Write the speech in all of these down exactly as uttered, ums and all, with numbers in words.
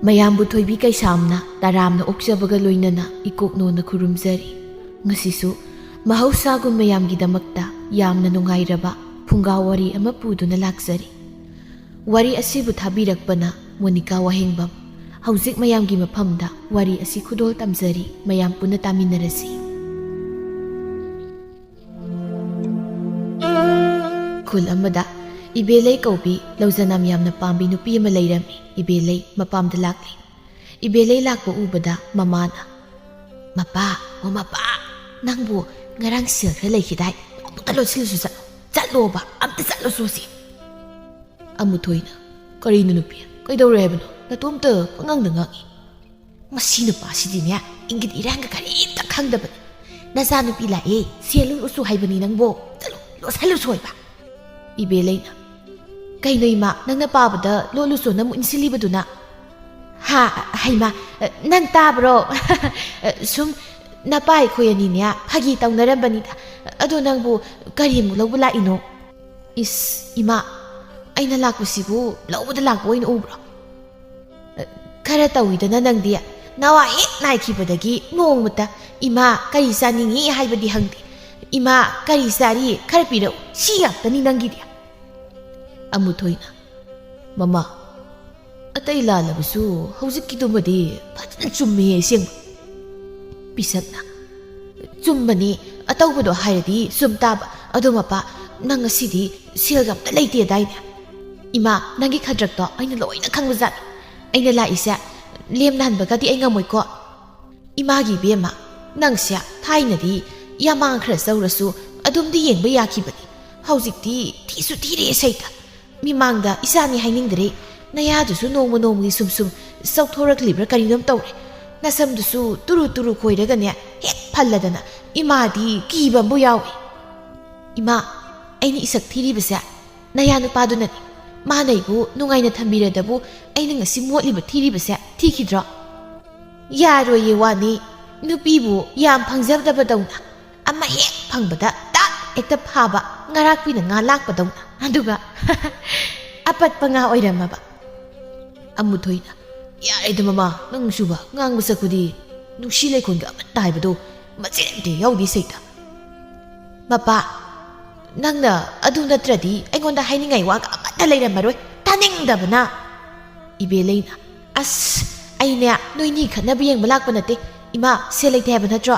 ꯃꯌꯥꯝꯕꯨ ꯊꯣꯏꯕꯤ ꯀꯩꯁꯥꯝꯅ ꯇꯔꯥꯝꯅ ꯑꯣꯛꯆꯕꯒ ꯂꯣꯏꯅꯅ ꯏꯀꯣꯛꯅꯣꯅ ꯈꯨꯔꯨꯝꯖꯔꯤ꯫ ꯉꯁꯤꯁꯨ ꯃꯍꯧꯁꯥꯒꯨꯝ ꯃꯌꯥꯝꯒꯤꯗꯃꯛꯇ ꯌꯥꯝꯅ ꯅꯨꯡꯉꯥꯏꯔꯕ ꯐꯨꯡꯒꯥ ꯋꯥꯔꯤ ꯑꯃ ꯄꯨꯗꯨꯅ ꯂꯥꯛꯆꯔꯤ꯫ ꯋꯥꯔꯤ ꯑꯁꯤꯕꯨ ꯊꯥꯕꯤꯔꯛꯄꯅ ꯃꯣꯅꯤꯀꯥ ꯋꯥꯍꯦꯡꯕꯝ꯫ ꯍꯧꯖꯤꯛ ꯃꯌꯥꯝꯒꯤ ꯃꯐꯝꯗ ꯋꯥꯔꯤ ꯑꯁꯤ ꯈꯨꯗꯣꯜ ꯇꯝꯖꯔꯤ, ꯃꯌꯥꯝ ꯄꯨꯟꯅ ꯇꯥꯃꯤꯟꯅꯔꯁꯤ꯫ ꯈꯨꯜ ꯑꯃꯗ ꯏꯕꯦꯂꯩ ꯀꯧꯕꯤ ꯂꯧꯖꯅꯥꯝ ꯌꯥꯝꯅ ꯄꯥꯝꯕꯤ ꯅꯨꯄꯤ ꯑꯃ ꯂꯩꯔꯝꯃꯤ꯫ ꯏꯕꯦꯂꯩ ꯃꯄꯥꯝꯗ ꯂꯥꯛꯂꯤ꯫ ꯏꯕꯦꯂꯩ ꯂꯥꯛꯄ ꯎꯕꯗ ꯃꯃꯥꯅ, "ꯃꯄꯥ, ꯑꯣ ꯃꯄꯥ, ꯅꯪꯕꯨ ꯉꯔꯥꯡ ꯁꯦꯜ ꯈꯔ ꯂꯩꯈꯤꯗꯥꯏ? ꯑꯃꯨꯛꯇ ꯂꯣꯠꯁꯤꯜꯂꯨꯁꯨ ꯆꯠꯂꯣ꯫ ꯆꯠꯂꯣꯕ, ꯑꯝꯇ ꯆꯠꯂꯨꯁꯨ ꯁꯤ꯫" ꯑꯃꯨꯊꯣꯏꯅ, "ꯀꯔꯤꯅꯣ ꯅꯨꯄꯤ? ꯀꯩꯗꯧꯔꯦ ꯍꯥꯏꯕꯅꯣ? ꯅꯇꯣꯝꯇ ꯄꯉꯥꯡꯗ ꯉꯥꯡꯉꯤ꯫ ꯃꯁꯤ ꯅꯨꯄꯥꯁꯤꯗꯤꯅꯦ, ꯏꯪꯒꯤꯠ ꯏꯔꯥꯡꯒ ꯀꯔꯤꯝꯇ ꯈꯪꯗꯕꯅꯤ꯫ ꯅꯆꯥꯅꯨꯄꯤ ꯂꯥꯛꯑꯦ, ꯁꯦꯜ ꯂꯣꯠꯂꯨꯁꯨ ꯍꯥꯏꯕꯅꯤ ꯅꯪꯕꯣ꯫ ꯆꯠꯂꯣ, ꯂꯣꯠꯁꯜꯂꯨꯁꯨ ꯍꯥꯏꯕ꯫" ꯏꯕꯦꯂꯩꯅ, "ꯀꯩꯅꯣ ꯏꯃꯥ, ꯅꯪꯅ ꯄꯥꯕꯗ ꯂꯣꯠꯂꯨꯁꯣꯅ ꯑꯃꯨꯛ ꯏꯟꯁꯤꯜꯂꯤꯕꯗꯨꯅ?" "ꯍꯥ, ꯍꯩꯃꯥ, ꯅꯪ ꯇꯥꯕ꯭ꯔꯣ?" "ꯁꯨꯝ ꯅꯄꯥ ꯑꯩꯈꯣꯏ ꯑꯅꯤꯅꯦ ꯐꯥꯒꯤ ꯇꯧꯅꯔꯝꯕꯅꯤꯗ꯫ ꯑꯗꯣ ꯅꯪꯕꯨ ꯀꯔꯤ ꯑꯃꯨꯛ ꯂꯧꯕ ꯂꯥꯛꯏꯅꯣ?" "ꯏꯁ, ꯏꯃꯥ, ꯑꯩꯅ ꯂꯥꯛꯄꯁꯤꯕꯨ ꯂꯧꯕꯗ ꯂꯥꯛꯄ ꯑꯣꯏꯅ ꯎꯕ꯭ꯔꯣ? ꯈꯔ ꯇꯧꯏꯗꯅ ꯅꯪꯗꯤ꯫ ꯅꯋꯥ ꯍꯦꯛ ꯅꯥꯏꯈꯤꯕꯗꯒꯤ ꯅꯣꯡꯃꯇ, 'ꯏꯃꯥ, ꯀꯔꯤ ꯆꯥꯅꯤꯡꯉꯤ?' ꯍꯥꯏꯕꯗꯤ ꯍꯪꯗꯦ꯫ 'ꯏꯃꯥ, ꯀꯔꯤ ꯆꯥꯔꯤ? ꯈꯔ ꯄꯤꯔꯛꯎ.' ꯁꯤ ꯉꯥꯛꯇꯅꯤ ꯅꯪꯒꯤꯗꯤ꯫" ꯑꯃꯨꯊꯣꯏꯅ, "ꯃꯃꯥ, ꯑꯇꯩ ꯂꯥꯜꯂꯕꯁꯨ ꯍꯧꯖꯤꯛꯀꯤꯗꯨꯃꯗꯤ ꯐꯖꯅ ꯆꯨꯝꯃꯦ ꯑꯁꯦꯡꯕ꯫" ꯄꯤꯁꯛꯅ, "ꯆꯨꯝꯕꯅꯤ, ꯑꯇꯧꯕꯗꯣ ꯍꯥꯏꯔꯗꯤ ꯆꯨꯝ ꯇꯥꯕ꯫ ꯑꯗꯣ ꯃꯄꯥ, ꯅꯪ ꯉꯁꯤꯗꯤ ꯁꯦꯜꯒ ꯑꯝꯇ ꯂꯩꯇꯦꯗꯥꯏꯅꯦ?" "ꯏꯃꯥ, ꯅꯪꯒꯤ ꯈꯗ꯭ꯔꯛꯇꯣ ꯑꯩꯅ ꯂꯣꯏꯅ ꯈꯪꯕꯖꯥꯠꯅꯤ꯫ ꯑꯩꯅ ꯂꯥꯛꯏꯁꯦ ꯂꯦꯝꯅ ꯍꯟꯕꯒꯗꯤ ꯑꯩ ꯉꯝꯃꯣꯏꯀꯣ꯫" "ꯏꯃꯥꯒꯤ ꯏꯕꯦꯝꯃ, ꯅꯪꯁꯦ ꯊꯥꯏꯅꯗꯤ ꯌꯥꯝꯃꯥꯡ ꯈꯔ ꯆꯧꯔꯁꯨ ꯑꯗꯨꯝꯗꯤ ꯌꯦꯡꯕ ꯌꯥꯈꯤꯕꯅꯤ꯫ ꯍꯧꯖꯤꯛꯇꯤ ꯊꯤꯁꯨ ꯊꯤꯔꯦ ꯁꯩꯇ꯫ ꯃꯤꯃꯥꯡꯗ ꯏꯆꯥꯅꯤ ꯍꯥꯏꯅꯤꯡꯗ꯭ꯔꯦ꯫ ꯅꯌꯥꯗꯨꯁꯨ ꯅꯣꯡꯃ ꯅꯣꯡꯃꯒꯤ ꯁꯨꯝ ꯁꯨꯝ ꯆꯥꯎꯊꯣꯔꯛꯂꯤꯕ꯭ꯔꯥ ꯀꯔꯤꯅꯣꯝ ꯇꯧꯔꯦ꯫ ꯅꯁꯝꯗꯨꯁꯨ ꯇꯨꯔꯨ ꯇꯨꯔꯨ ꯈꯣꯏꯔꯒꯅꯦ ꯍꯦꯛ ꯐꯜꯂꯗꯅ ꯏꯃꯥꯗꯤ ꯀꯤꯕ ꯑꯃꯕꯨ ꯌꯥꯎꯏ꯫ ꯏꯃꯥ, ꯑꯩꯅ ꯏꯁꯛ ꯊꯤꯔꯤꯕꯁꯦ ꯅꯌꯥ ꯅꯨꯄꯥꯗꯨꯅꯅꯤ꯫ ꯃꯥꯅ ꯑꯩꯕꯨ ꯅꯨꯡꯉꯥꯏꯅ ꯊꯝꯕꯤꯔꯗꯕꯨ ꯑꯩꯅ ꯉꯁꯤ ꯃꯣꯠꯂꯤꯕ ꯊꯤꯔꯤꯕꯁꯦ ꯊꯤꯈꯤꯗ꯭ꯔꯣ?" "ꯌꯥꯔꯣꯏꯌꯦ ꯋꯥꯅꯤ, ꯅꯨꯄꯤꯕꯨ ꯌꯥꯝ ꯐꯪꯖꯗꯕꯗꯧꯅ, ꯑꯃ ꯍꯦꯛ ꯐꯪꯕꯗ ꯇꯥꯛ ꯍꯦꯛꯇ ꯐꯥꯕ ꯉꯥꯔꯥꯛꯄꯤꯅ ꯉꯥ ꯂꯥꯛꯄꯗꯧꯅ, ꯑꯗꯨꯒ ꯑꯄꯠꯄ ꯉꯥ ꯑꯣꯏꯔꯝꯃꯕ꯫" ꯑꯃꯨꯊꯣꯏꯅ, ꯌꯥꯔꯦꯗ ꯃꯃꯥ, ꯅꯪꯁꯨꯕ, ꯉꯥꯡꯕ ꯁꯛꯄꯗꯤ ꯅꯨꯡꯁꯤ ꯂꯩꯈꯣꯟꯒ ꯑꯃꯠꯇ ꯍꯥꯏꯕꯗꯣ ꯃꯆꯦꯠ ꯑꯝꯇ ꯌꯥꯎꯗꯦ ꯁꯩꯇ꯫ ꯃꯄꯥ, ꯅꯪꯅ ꯑꯗꯨ ꯅꯠꯇ꯭ꯔꯗꯤ ꯑꯩꯉꯣꯟꯗ ꯍꯥꯏꯅꯤꯡꯉꯥꯏ ꯋꯥꯒ ꯑꯃꯠꯇ ꯂꯩꯔꯝꯃꯔꯣꯏ, ꯇꯥꯅꯤꯡꯗꯕꯅ꯫ ꯏꯕꯦꯂꯩꯅ, ꯑꯁ, ꯑꯩꯅꯦ ꯅꯣꯏꯅꯤ ꯈꯠꯅꯕ ꯌꯦꯡꯕ ꯂꯥꯛꯄ ꯅꯠꯇꯦ, ꯏꯃꯥ, ꯁꯦꯜ ꯂꯩꯇꯦ ꯍꯥꯏꯕ ꯅꯠꯇ꯭ꯔꯣ?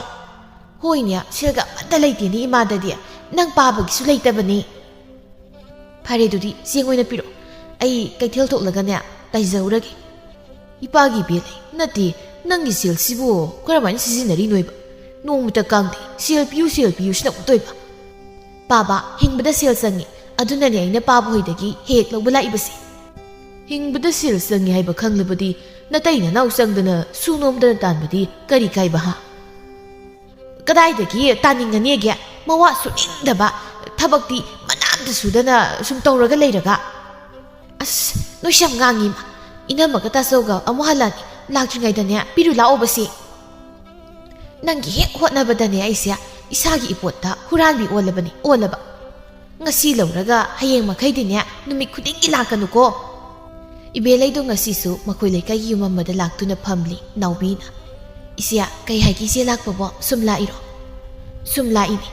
ꯍꯣꯏꯅꯦ, ꯁꯦꯜꯒ ꯑꯃꯠꯇ ꯂꯩꯇꯦꯅꯦ ꯏꯃꯥꯗꯗꯤ, ꯅꯪ ꯄꯥꯕꯒꯤꯁꯨ ꯂꯩꯇꯕꯅꯤ꯫ ꯐꯔꯦ, ꯑꯗꯨꯗꯤ ꯆꯦꯡ ꯑꯣꯏꯅ ꯄꯤꯔꯛꯑꯣ, ꯑꯩ ꯀꯩꯊꯦꯜ ꯊꯣꯛꯂꯒꯅꯦ ꯇꯥꯏꯖꯧꯔꯒꯦ꯫ ꯏꯄꯥꯒꯤ ꯏꯕꯦꯜ, ꯅꯠꯇꯦ, ꯅꯪꯒꯤ ꯁꯦꯜꯁꯤꯕꯨ ꯀꯔꯝꯍꯥꯏꯅ ꯁꯤꯖꯤꯟꯅꯔꯤꯅꯣꯏꯕ? ꯅꯣꯡꯃꯇ ꯀꯥꯡꯗꯦ, ꯁꯦꯜ ꯄꯤꯌꯨ, ꯁꯦꯜ ꯄꯤꯌꯨ ꯁꯤꯅ ꯑꯃꯨꯛꯇꯣꯏꯕ꯫ ꯄꯥꯕ, ꯍꯤꯡꯕꯗ ꯁꯦꯜ ꯆꯪꯉꯤ, ꯑꯗꯨꯅꯅꯦ ꯑꯩꯅ ꯄꯥꯕ ꯍꯣꯏꯗꯒꯤ ꯍꯦꯛ ꯂꯧꯕ ꯂꯥꯛꯏꯕꯁꯦ꯫ ꯍꯤꯡꯕꯗ ꯁꯦꯜ ꯆꯪꯉꯤ ꯍꯥꯏꯕ ꯈꯪꯂꯕꯗꯤ ꯅꯇꯩ ꯅꯅꯥꯎ ꯆꯪꯗꯅ ꯁꯨ ꯅꯣꯝꯗꯅ ꯇꯥꯟꯕꯗꯤ ꯀꯔꯤ ꯀꯥꯏꯕ ꯍꯥ? ꯀꯗꯥꯏꯗꯒꯤ ꯇꯥꯅꯤꯡꯉꯅꯦꯒꯦ? ꯃꯋꯥ ꯁꯨꯅꯤꯡꯗꯕ, ꯊꯕꯛꯇꯤ ꯃꯅꯥ ꯑꯝꯇ ꯁꯨꯗꯅ ꯁꯨꯝ ꯇꯧꯔꯒ ꯂꯩꯔꯒ꯫ ꯑꯁ, ꯅꯣꯏꯁꯨ ꯌꯥꯝ ꯉꯥꯡꯉꯤ ꯏꯃꯥ꯫ ꯏꯅꯝꯃꯒ ꯇꯥꯆꯧꯒ ꯑꯃꯨꯛ ꯍꯜꯂꯛꯑꯅꯤ, ꯂꯥꯛꯇ꯭ꯔꯤꯉꯩꯗꯅꯦ ꯄꯤꯔꯨ ꯂꯥꯛꯑꯣꯕꯁꯦ꯫ ꯅꯪꯒꯤ ꯍꯦꯛ ꯍꯣꯠꯅꯕꯗꯅꯦ ꯑꯩꯁꯦ ꯏꯁꯥꯒꯤ ꯏꯄꯣꯠꯇ ꯍꯨꯔꯥꯟꯕꯤ ꯑꯣꯜꯂꯕꯅꯤ, ꯑꯣꯜꯂꯕ꯫ ꯉꯁꯤ ꯂꯧꯔꯒ ꯍꯌꯦꯡ ꯃꯈꯩꯗꯤꯅꯦ ꯅꯨꯃꯤꯠ ꯈꯨꯗꯤꯡꯒꯤ ꯂꯥꯛꯀꯅꯨꯀꯣ꯫ ꯏꯕꯦꯂꯩꯗꯣ ꯉꯁꯤꯁꯨ ꯃꯈꯣꯏ ꯂꯩꯀꯥꯏꯒꯤ ꯌꯨꯝ ꯑꯃꯗ ꯂꯥꯛꯇꯨꯅ ꯐꯝꯂꯤ ꯅꯥꯎꯕꯤꯅ꯫ "ꯏꯆꯦ, ꯀꯩ ꯍꯥꯏꯒꯦ ꯏꯆꯦ ꯂꯥꯛꯄꯕꯣ? ꯁꯨꯝ ꯂꯥꯛꯏꯔꯣ?" "ꯁꯨꯝ ꯂꯥꯛꯏꯅꯦ꯫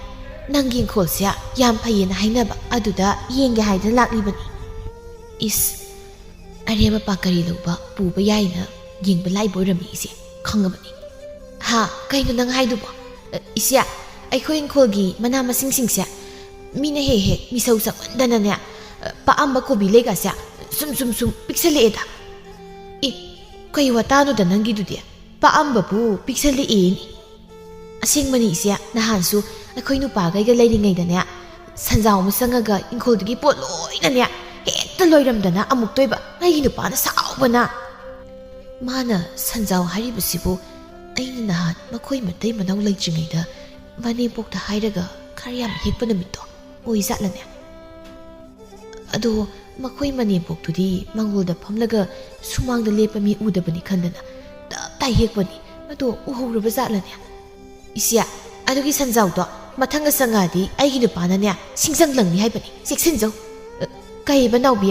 ꯅꯪꯒꯤ ꯏꯪꯈꯣꯜꯁꯦ ꯌꯥꯝ ꯐꯩꯌꯦꯅ ꯍꯥꯏꯅꯕ, ꯑꯗꯨꯗ ꯌꯦꯡꯒꯦ ꯍꯥꯏꯗꯅ ꯂꯥꯛꯂꯤꯕꯅꯤ꯫" ꯏꯁ, ꯑꯔꯦꯝ ꯑꯄꯥ ꯀꯔꯤ ꯂꯧꯕ ꯄꯨꯕ ꯌꯥꯏꯅ ꯌꯦꯡꯕ ꯂꯥꯛꯏꯕ ꯑꯣꯏꯔꯝꯃꯤ ꯏꯆꯦ, ꯈꯪꯉꯕꯅꯤ꯫ "ꯍꯥ, ꯀꯩꯅꯣ ꯅꯪ ꯍꯥꯏꯗꯨꯕꯣ?" "ꯑ, ꯏꯆꯦ, ꯑꯩꯈꯣꯏ ꯏꯪꯈꯣꯜꯒꯤ ꯃꯅꯥ ꯃꯁꯤꯡꯁꯤꯡꯁꯦ ꯃꯤꯅ ꯍꯦꯛ ꯍꯦꯛ ꯃꯤꯁꯧ ꯆꯪꯃꯟꯗꯅꯅꯦ, ꯑ, ꯄꯥꯛꯑꯝꯕ ꯀꯣꯕꯤ ꯂꯩꯒꯁꯦ ꯁꯨꯝ ꯁꯨꯝ ꯁꯨꯝ ꯄꯤꯛꯁꯜꯂꯛꯑꯦꯗ꯫" "ꯑꯦ, ꯀꯩ ꯋꯥꯇꯥꯅꯣꯗ ꯅꯪꯒꯤꯗꯨꯗꯤ? ꯄꯥꯛꯑꯝꯕꯕꯨ ꯄꯤꯛꯁꯜꯂꯛꯑꯦꯅꯦ?" "ꯑꯁꯦꯡꯕꯅꯤ ꯏꯆꯦ, ꯅꯍꯥꯟꯁꯨ ꯑꯩꯈꯣꯏ ꯅꯨꯄꯥꯈꯩꯒ ꯂꯩꯔꯤꯉꯩꯗꯅꯦ, ꯁꯟꯖꯥꯎ ꯑꯃ ꯆꯪꯉꯒ ꯏꯪꯈꯣꯜꯗꯨꯒꯤ ꯄꯣꯠ ꯂꯣꯏꯅꯅꯦ ꯍꯦꯛꯇ ꯂꯣꯏꯔꯝꯗꯅ ꯑꯃꯨꯛꯇꯣꯏꯕ ꯑꯩꯒꯤ ꯅꯨꯄꯥꯅ ꯁꯥꯎꯕꯅ꯫" "ꯃꯥꯅ ꯁꯟꯖꯥꯎ ꯍꯥꯏꯔꯤꯕꯁꯤꯕꯨ ꯑꯩꯅ ꯅꯍꯥꯟ ꯃꯈꯣꯏ ꯃꯇꯩ ꯃꯅꯥꯎ ꯂꯩꯇ꯭ꯔꯤꯉꯩꯗ ꯃꯅꯦꯝꯄꯣꯛꯇ ꯍꯥꯏꯔꯒ ꯈꯔ ꯌꯥꯝ ꯍꯦꯛꯄ ꯅꯨꯃꯤꯠꯇꯣ ꯑꯣꯏꯖꯥꯠꯂꯅꯦ?" "ꯑꯗꯣ ꯃꯈꯣꯏ ꯃꯅꯦꯝꯄꯣꯛꯇꯨꯗꯤ ꯃꯪꯒꯣꯜꯗ ꯐꯝꯂꯒ ꯁꯨꯃꯥꯡꯗ ꯂꯦꯞꯄ ꯃꯤ ꯎꯗꯕꯅꯤ ꯈꯟꯗꯅ ꯇꯞ ꯇꯥꯏ ꯍꯦꯛꯄꯅꯤ꯫ ꯑꯗꯣ ꯎꯍꯧꯔꯕ ꯖꯥꯠꯂꯅꯦ?" "ꯏꯆꯦ, ꯑꯗꯨꯒꯤ ꯁꯟꯖꯥꯎꯗꯣ ꯃꯊꯪꯒ ꯆꯪꯉꯛꯑꯗꯤ ꯑꯩꯒꯤ ꯅꯨꯄꯥꯅꯅꯦ ꯁꯤꯡꯖꯪ ꯂꯪꯅꯤ ꯍꯥꯏꯕꯅꯤ, ꯆꯦꯛꯁꯤꯟꯖꯧ꯫" "ꯑ, ꯀꯩꯕ ꯅꯥꯎꯕꯤ?"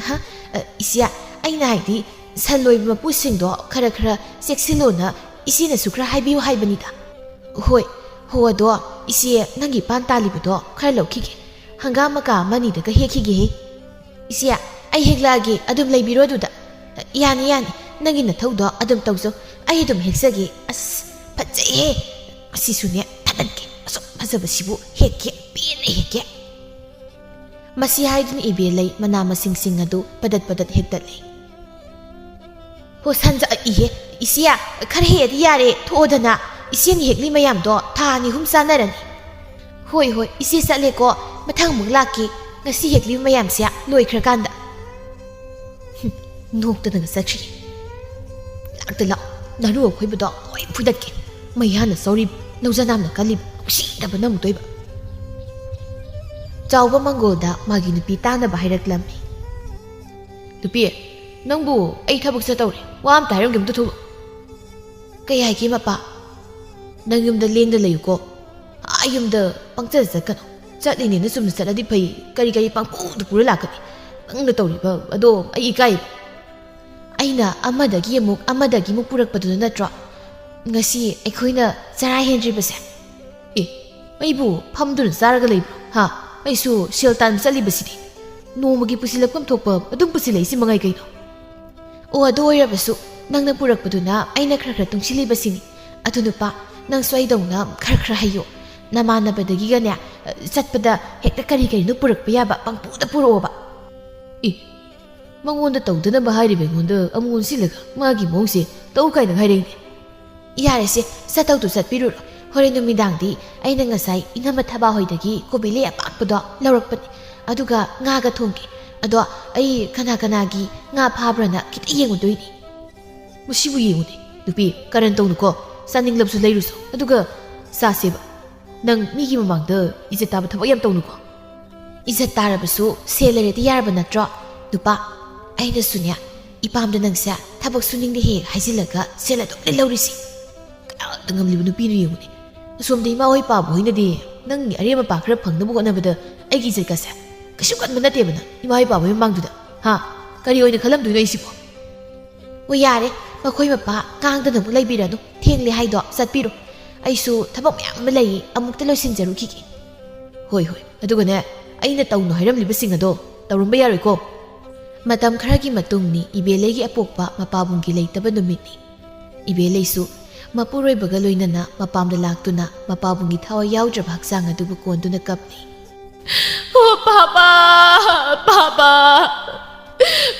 "ꯍꯥ? ꯑ, ꯏꯆꯦ, ꯑꯩꯅ ꯍꯥꯏꯗꯤ ꯁꯟ ꯂꯣꯏꯕ ꯃꯄꯨꯁꯤꯡꯗꯣ ꯈꯔ ꯈꯔ ꯆꯦꯛꯁꯤꯜꯂꯣꯅ ꯏꯆꯦꯅꯁꯨ ꯈꯔ ꯍꯥꯏꯕꯤꯌꯨ ꯍꯥꯏꯕꯅꯤꯗ꯫ ꯍꯣꯏ, ꯍꯣ, ꯑꯗꯣ ꯏꯆꯦ, ꯅꯪꯒꯤ ꯄꯥꯟ ꯇꯥꯜꯂꯤꯕꯗꯣ ꯈꯔ ꯂꯧꯈꯤꯒꯦ꯫ ꯍꯪꯒꯥꯝ ꯃꯀꯥ ꯑꯃꯅꯤꯗꯒ ꯍꯦꯛꯈꯤꯒꯦꯍꯦ꯫ ꯏꯆꯦ, ꯑꯩ ꯍꯦꯛꯂꯛꯑꯒꯦ, ꯑꯗꯨꯝ ꯂꯩꯕꯤꯔꯣ ꯑꯗꯨꯗ꯫ ꯌꯥꯅꯤ, ꯌꯥꯅꯤ, ꯅꯪꯒꯤ ꯅꯊꯧꯗꯣ ꯑꯗꯨꯝ ꯇꯧꯖꯧ, ꯑꯩ ꯑꯗꯨꯝ ꯍꯦꯛꯆꯒꯦ꯫ ꯑꯁ, ꯐꯖꯩꯍꯦ꯫ ꯑꯁꯤꯁꯨꯅꯦ, ꯊꯥꯗꯠꯀꯦ, ꯑꯁꯨꯛ ꯐꯖꯕꯁꯤꯕꯨ ꯍꯦꯛꯀꯦ, ꯄꯦꯟꯅ ꯍꯦꯛꯀꯦ꯫ ꯃꯁꯤ ꯍꯥꯏꯗꯨꯅ ꯏꯕꯦꯂꯩ ꯃꯅꯥ ꯃꯁꯤꯡꯁꯤꯡ ꯑꯗꯨ ꯄꯗꯠ ꯄꯗꯠ ꯍꯦꯛꯇꯠꯂꯤ꯫ ꯍꯣ, ꯁꯟꯖ-, ꯏꯍꯦ, ꯏꯆꯦ, ꯈꯔ ꯍꯦꯛꯑꯗꯤ ꯌꯥꯔꯦ, ꯊꯣꯛꯑꯣꯗꯅ꯫ ꯏꯆꯦꯅ ꯍꯦꯛꯂꯤ ꯃꯌꯥꯝꯗꯣ ꯊꯥ ꯑꯅꯤ ꯑꯍꯨꯝ ꯆꯥꯅꯔꯅꯤ꯫ ꯍꯣꯏ, ꯍꯣꯏ, ꯏꯆꯦ ꯆꯠꯂꯦꯀꯣ, ꯃꯊꯪ ꯑꯃꯨꯛ ꯂꯥꯛꯀꯦ꯫ ꯉꯁꯤ ꯍꯦꯛꯂꯤꯕ ꯃꯌꯥꯝꯁꯦ ꯂꯣꯏꯈ꯭ꯔꯀꯥꯟꯗ꯫ ꯍꯨꯝ, ꯅꯣꯛꯇꯅꯒ ꯆꯠꯈ꯭ꯔꯤ꯫ ꯂꯥꯛꯇ ꯂꯥꯛ, ꯅꯔꯨ ꯑꯈꯣꯏꯕꯗꯣ ꯂꯣꯏ ꯐꯨꯗꯠꯀꯦ꯫ ꯃꯩꯌꯥꯅ ꯆꯧꯔꯤꯕ, ꯂꯧꯖꯅꯥꯝꯅ ꯀꯜꯂꯤꯕ, ꯅꯨꯡꯁꯤꯗꯕꯅ ꯑꯃꯨꯛꯇꯣꯏꯕ꯫ ꯆꯥꯎꯕ ꯃꯪꯒꯣꯜꯗ ꯃꯥꯒꯤ ꯅꯨꯄꯤ ꯇꯥꯅꯕ ꯍꯥꯏꯔꯛꯂꯝꯃꯤ꯫ "ꯅꯨꯄꯤ, ꯅꯪꯕꯨ ꯑꯩ ꯊꯕꯛ ꯆꯠꯇꯧꯔꯦ, ꯋꯥ ꯑꯝꯇ ꯍꯥꯏꯔꯝꯒꯦ, ꯑꯝꯇ ꯊꯣꯛꯂꯛꯑꯣ꯫" "ꯀꯩ ꯍꯥꯏꯒꯦ, ꯃꯄꯥ?" "ꯅꯪ ꯌꯨꯝꯗ ꯂꯦꯡꯗ ꯂꯩꯌꯨꯀꯣ, ꯑꯥ ꯌꯨꯝꯗ ꯄꯪꯆꯠ ꯆꯠꯀꯅꯨ꯫ ꯆꯠꯂꯤꯅꯦꯅ ꯆꯨꯝꯅ ꯆꯠꯂꯗꯤ ꯐꯩ, ꯀꯔꯤ ꯀꯔꯤ ꯄꯪꯄꯨꯗ ꯄꯨꯔ ꯂꯥꯛꯀꯅꯤ꯫ ꯅꯪꯅ ꯇꯧꯔꯤꯕ ꯑꯗꯣ ꯑꯩ ꯏꯀꯥꯏ꯫ ꯑꯩꯅ ꯑꯃꯗꯒꯤ ꯑꯃꯨꯛ, ꯑꯃꯗꯒꯤ ꯑꯃꯨꯛ ꯄꯨꯔꯛꯄꯗꯨꯅ ꯅꯠꯇ꯭ꯔꯣ ꯉꯁꯤ ꯑꯩꯈꯣꯏꯅ ꯆꯔꯥ ꯍꯦꯟꯗ꯭ꯔꯤꯕꯁꯦ?" "ꯑꯦ, ꯑꯩꯕꯨ ꯐꯝꯗꯨꯅ ꯆꯥꯔꯒ ꯂꯩꯕ꯭ꯔꯣ? ꯍꯥ? ꯑꯩꯁꯨ ꯁꯦꯜ ꯇꯥꯟꯕ ꯆꯠꯂꯤꯕꯁꯤꯗꯤ꯫ ꯅꯣꯡꯃꯒꯤ ꯄꯨꯁꯤꯜꯂꯛꯐꯝ ꯊꯣꯛꯄ ꯑꯗꯨꯝ ꯄꯨꯁꯤꯜꯂꯛꯏꯁꯤ ꯃꯉꯥꯏ ꯀꯩꯅꯣ?" "ꯑꯣ, ꯑꯗꯨ ꯑꯣꯏꯔꯕꯁꯨ ꯅꯪꯅ ꯄꯨꯔꯛꯄꯗꯨꯅ ꯑꯩꯅ ꯈꯔ ꯈꯔ ꯇꯨꯡꯁꯤꯜꯂꯤꯕꯁꯤꯅꯤ꯫ ꯑꯗꯨ ꯅꯨꯄꯥ, ꯅꯪꯁꯨ ꯑꯩꯗꯧꯅ ꯈꯔ ꯈꯔ ꯍꯩꯌꯣ꯫ ꯅꯃꯥꯟꯅꯕꯗꯒꯤꯒꯅꯦ, ꯑ, ꯆꯠꯄꯗ ꯍꯦꯛꯇ ꯀꯔꯤ ꯀꯔꯤꯅꯣ ꯄꯨꯔꯛꯄ ꯌꯥꯕ ꯄꯪꯄꯨꯗ ꯄꯨꯔꯛꯑꯣꯕ꯫" ꯑꯦ, ꯃꯉꯣꯟꯗ ꯇꯧꯗꯅꯕ ꯍꯥꯏꯔꯤꯕ ꯑꯩꯉꯣꯟꯗ ꯑꯃꯨꯛ ꯑꯣꯟꯁꯤꯜꯂꯒ ꯃꯥꯒꯤ ꯃꯑꯣꯡꯁꯦ ꯇꯧ ꯀꯥꯏꯅ ꯍꯥꯏꯔꯛꯏꯅꯦ꯫ "ꯌꯥꯔꯦꯁꯦ, ꯆꯠꯇꯧꯗꯣ ꯆꯠꯄꯤꯔꯨꯔꯣ꯫ ꯍꯣꯔꯦꯟ ꯅꯨꯃꯤꯗꯥꯡꯗꯤ ꯑꯩꯅ ꯉꯁꯥꯏ ꯏꯅꯝꯃ ꯊꯕꯥ ꯍꯣꯏꯗꯒꯤ ꯀꯣꯕꯤ ꯂꯩ ꯑꯄꯥꯛꯄꯗꯣ ꯂꯧꯔꯛꯄꯅꯤ꯫ ꯑꯗꯨꯒ ꯉꯥꯒ ꯊꯣꯡꯒꯦ꯫ ꯑꯗꯣ ꯑꯩ ꯀꯅꯥ ꯀꯅꯥꯒꯤ ꯉꯥ ꯐꯥꯕ꯭ꯔꯥꯅ ꯈꯤꯇ ꯌꯦꯡꯉꯨꯗꯣꯏꯅꯤ꯫" "ꯃꯁꯤꯕꯨ ꯌꯦꯡꯉꯨꯅꯦ, ꯅꯨꯄꯤ, ꯀꯔꯟ ꯇꯧꯅꯨꯀꯣ꯫ ꯆꯥꯅꯤꯡꯂꯕꯁꯨ ꯂꯩꯔꯨꯁꯣ, ꯑꯗꯨꯒ ꯆꯥꯁꯦꯕ꯫ ꯅꯪ ꯃꯤꯒꯤ ꯃꯃꯥꯡꯗ ꯏꯖꯠ ꯇꯥꯕ ꯊꯕꯛ ꯌꯥꯝ ꯇꯧꯅꯨꯀꯣ꯫" "ꯏꯖꯠ ꯇꯥꯔꯕꯁꯨ ꯁꯦꯜ ꯂꯩꯔꯗꯤ ꯌꯥꯔꯕ ꯅꯠꯇ꯭ꯔꯣ? ꯅꯨꯄꯥ, ꯑꯩꯅꯁꯨꯅꯦ, ꯏꯄꯥꯝꯗ ꯅꯪꯁꯦ ꯊꯕꯛ ꯁꯨꯅꯤꯡꯗꯦ ꯍꯦꯛ ꯍꯥꯏꯖꯤꯜꯂꯒ ꯁꯦꯜ ꯑꯗꯨꯝ ꯂꯧꯔꯤꯁꯤ꯫ ꯀꯅꯥꯗ ꯉꯝꯂꯤꯕ ꯅꯨꯄꯤꯅꯣ ꯌꯦꯡꯉꯨꯅꯦ꯫ ꯑꯁꯣꯝꯗ ꯏꯃꯥ ꯍꯣꯏ ꯄꯥꯕ ꯍꯣꯏꯅꯗꯤ ꯅꯪꯒꯤ ꯑꯔꯦꯝ ꯑꯄꯥ ꯈꯔ ꯐꯪꯅꯕ ꯍꯣꯠꯅꯕꯗ ꯑꯩꯒꯤ ꯏꯖꯠꯀꯁꯦ ꯀꯩꯁꯨ ꯀꯟꯕ ꯅꯠꯇꯦꯕ ꯅꯪ, ꯏꯃꯥ ꯍꯣꯏ ꯄꯥꯕ ꯍꯣꯏ ꯃꯃꯥꯡꯗꯨꯗ꯫ ꯍꯥ? ꯀꯔꯤ ꯑꯣꯏꯅ ꯈꯜꯂꯝꯗꯣꯏꯅꯣ ꯑꯩꯁꯤꯕꯣ?" ꯑꯣ, ꯌꯥꯔꯦ, ꯃꯈꯣꯏ ꯃꯄꯥ ꯉꯥꯡꯗꯅ ꯑꯃꯨꯛ ꯂꯩꯕꯤꯔꯅꯨ꯫ ꯊꯦꯡꯂꯦ ꯍꯥꯏꯗꯣ, ꯆꯠꯄꯤꯔꯣ꯫ ꯑꯩꯁꯨ ꯊꯕꯛ ꯃꯌꯥꯝ ꯑꯃ ꯂꯩꯌꯦ, ꯑꯃꯨꯛꯇ ꯂꯣꯏꯁꯤꯟꯖꯔꯨꯈꯤꯒꯦ꯫ ꯍꯣꯏ, ꯍꯣꯏ, ꯑꯗꯨꯒꯅꯦ, ꯑꯩꯅ ꯇꯧꯅꯨ ꯍꯥꯏꯔꯝꯂꯤꯕꯁꯤꯡ ꯑꯗꯣ ꯇꯧꯔꯝꯕ ꯌꯥꯔꯣꯏꯀꯣ꯫ ꯃꯇꯝ ꯈꯔꯒꯤ ꯃꯇꯨꯡꯅꯤ, ꯏꯕꯦꯂꯩꯒꯤ ꯑꯄꯣꯛꯄ ꯃꯄꯥꯕꯨꯡꯒꯤ ꯂꯩꯇꯕ ꯅꯨꯃꯤꯠꯅꯤ꯫ ꯏꯕꯦꯂꯩꯁꯨ ꯃꯄꯨꯔꯣꯏꯕꯒ ꯂꯣꯏꯅꯅ ꯃꯄꯥꯝꯗ ꯂꯥꯛꯇꯨꯅ ꯃꯄꯥꯕꯨꯡꯒꯤ ꯊꯋꯥꯏ ꯌꯥꯎꯗ꯭ꯔꯕ ꯍꯛꯆꯥꯡ ꯑꯗꯨꯕꯨ ꯀꯣꯟꯗꯨꯅ ꯀꯞꯂꯤ꯫ ꯑꯣ ꯄꯥꯕ, ꯄꯥꯕ,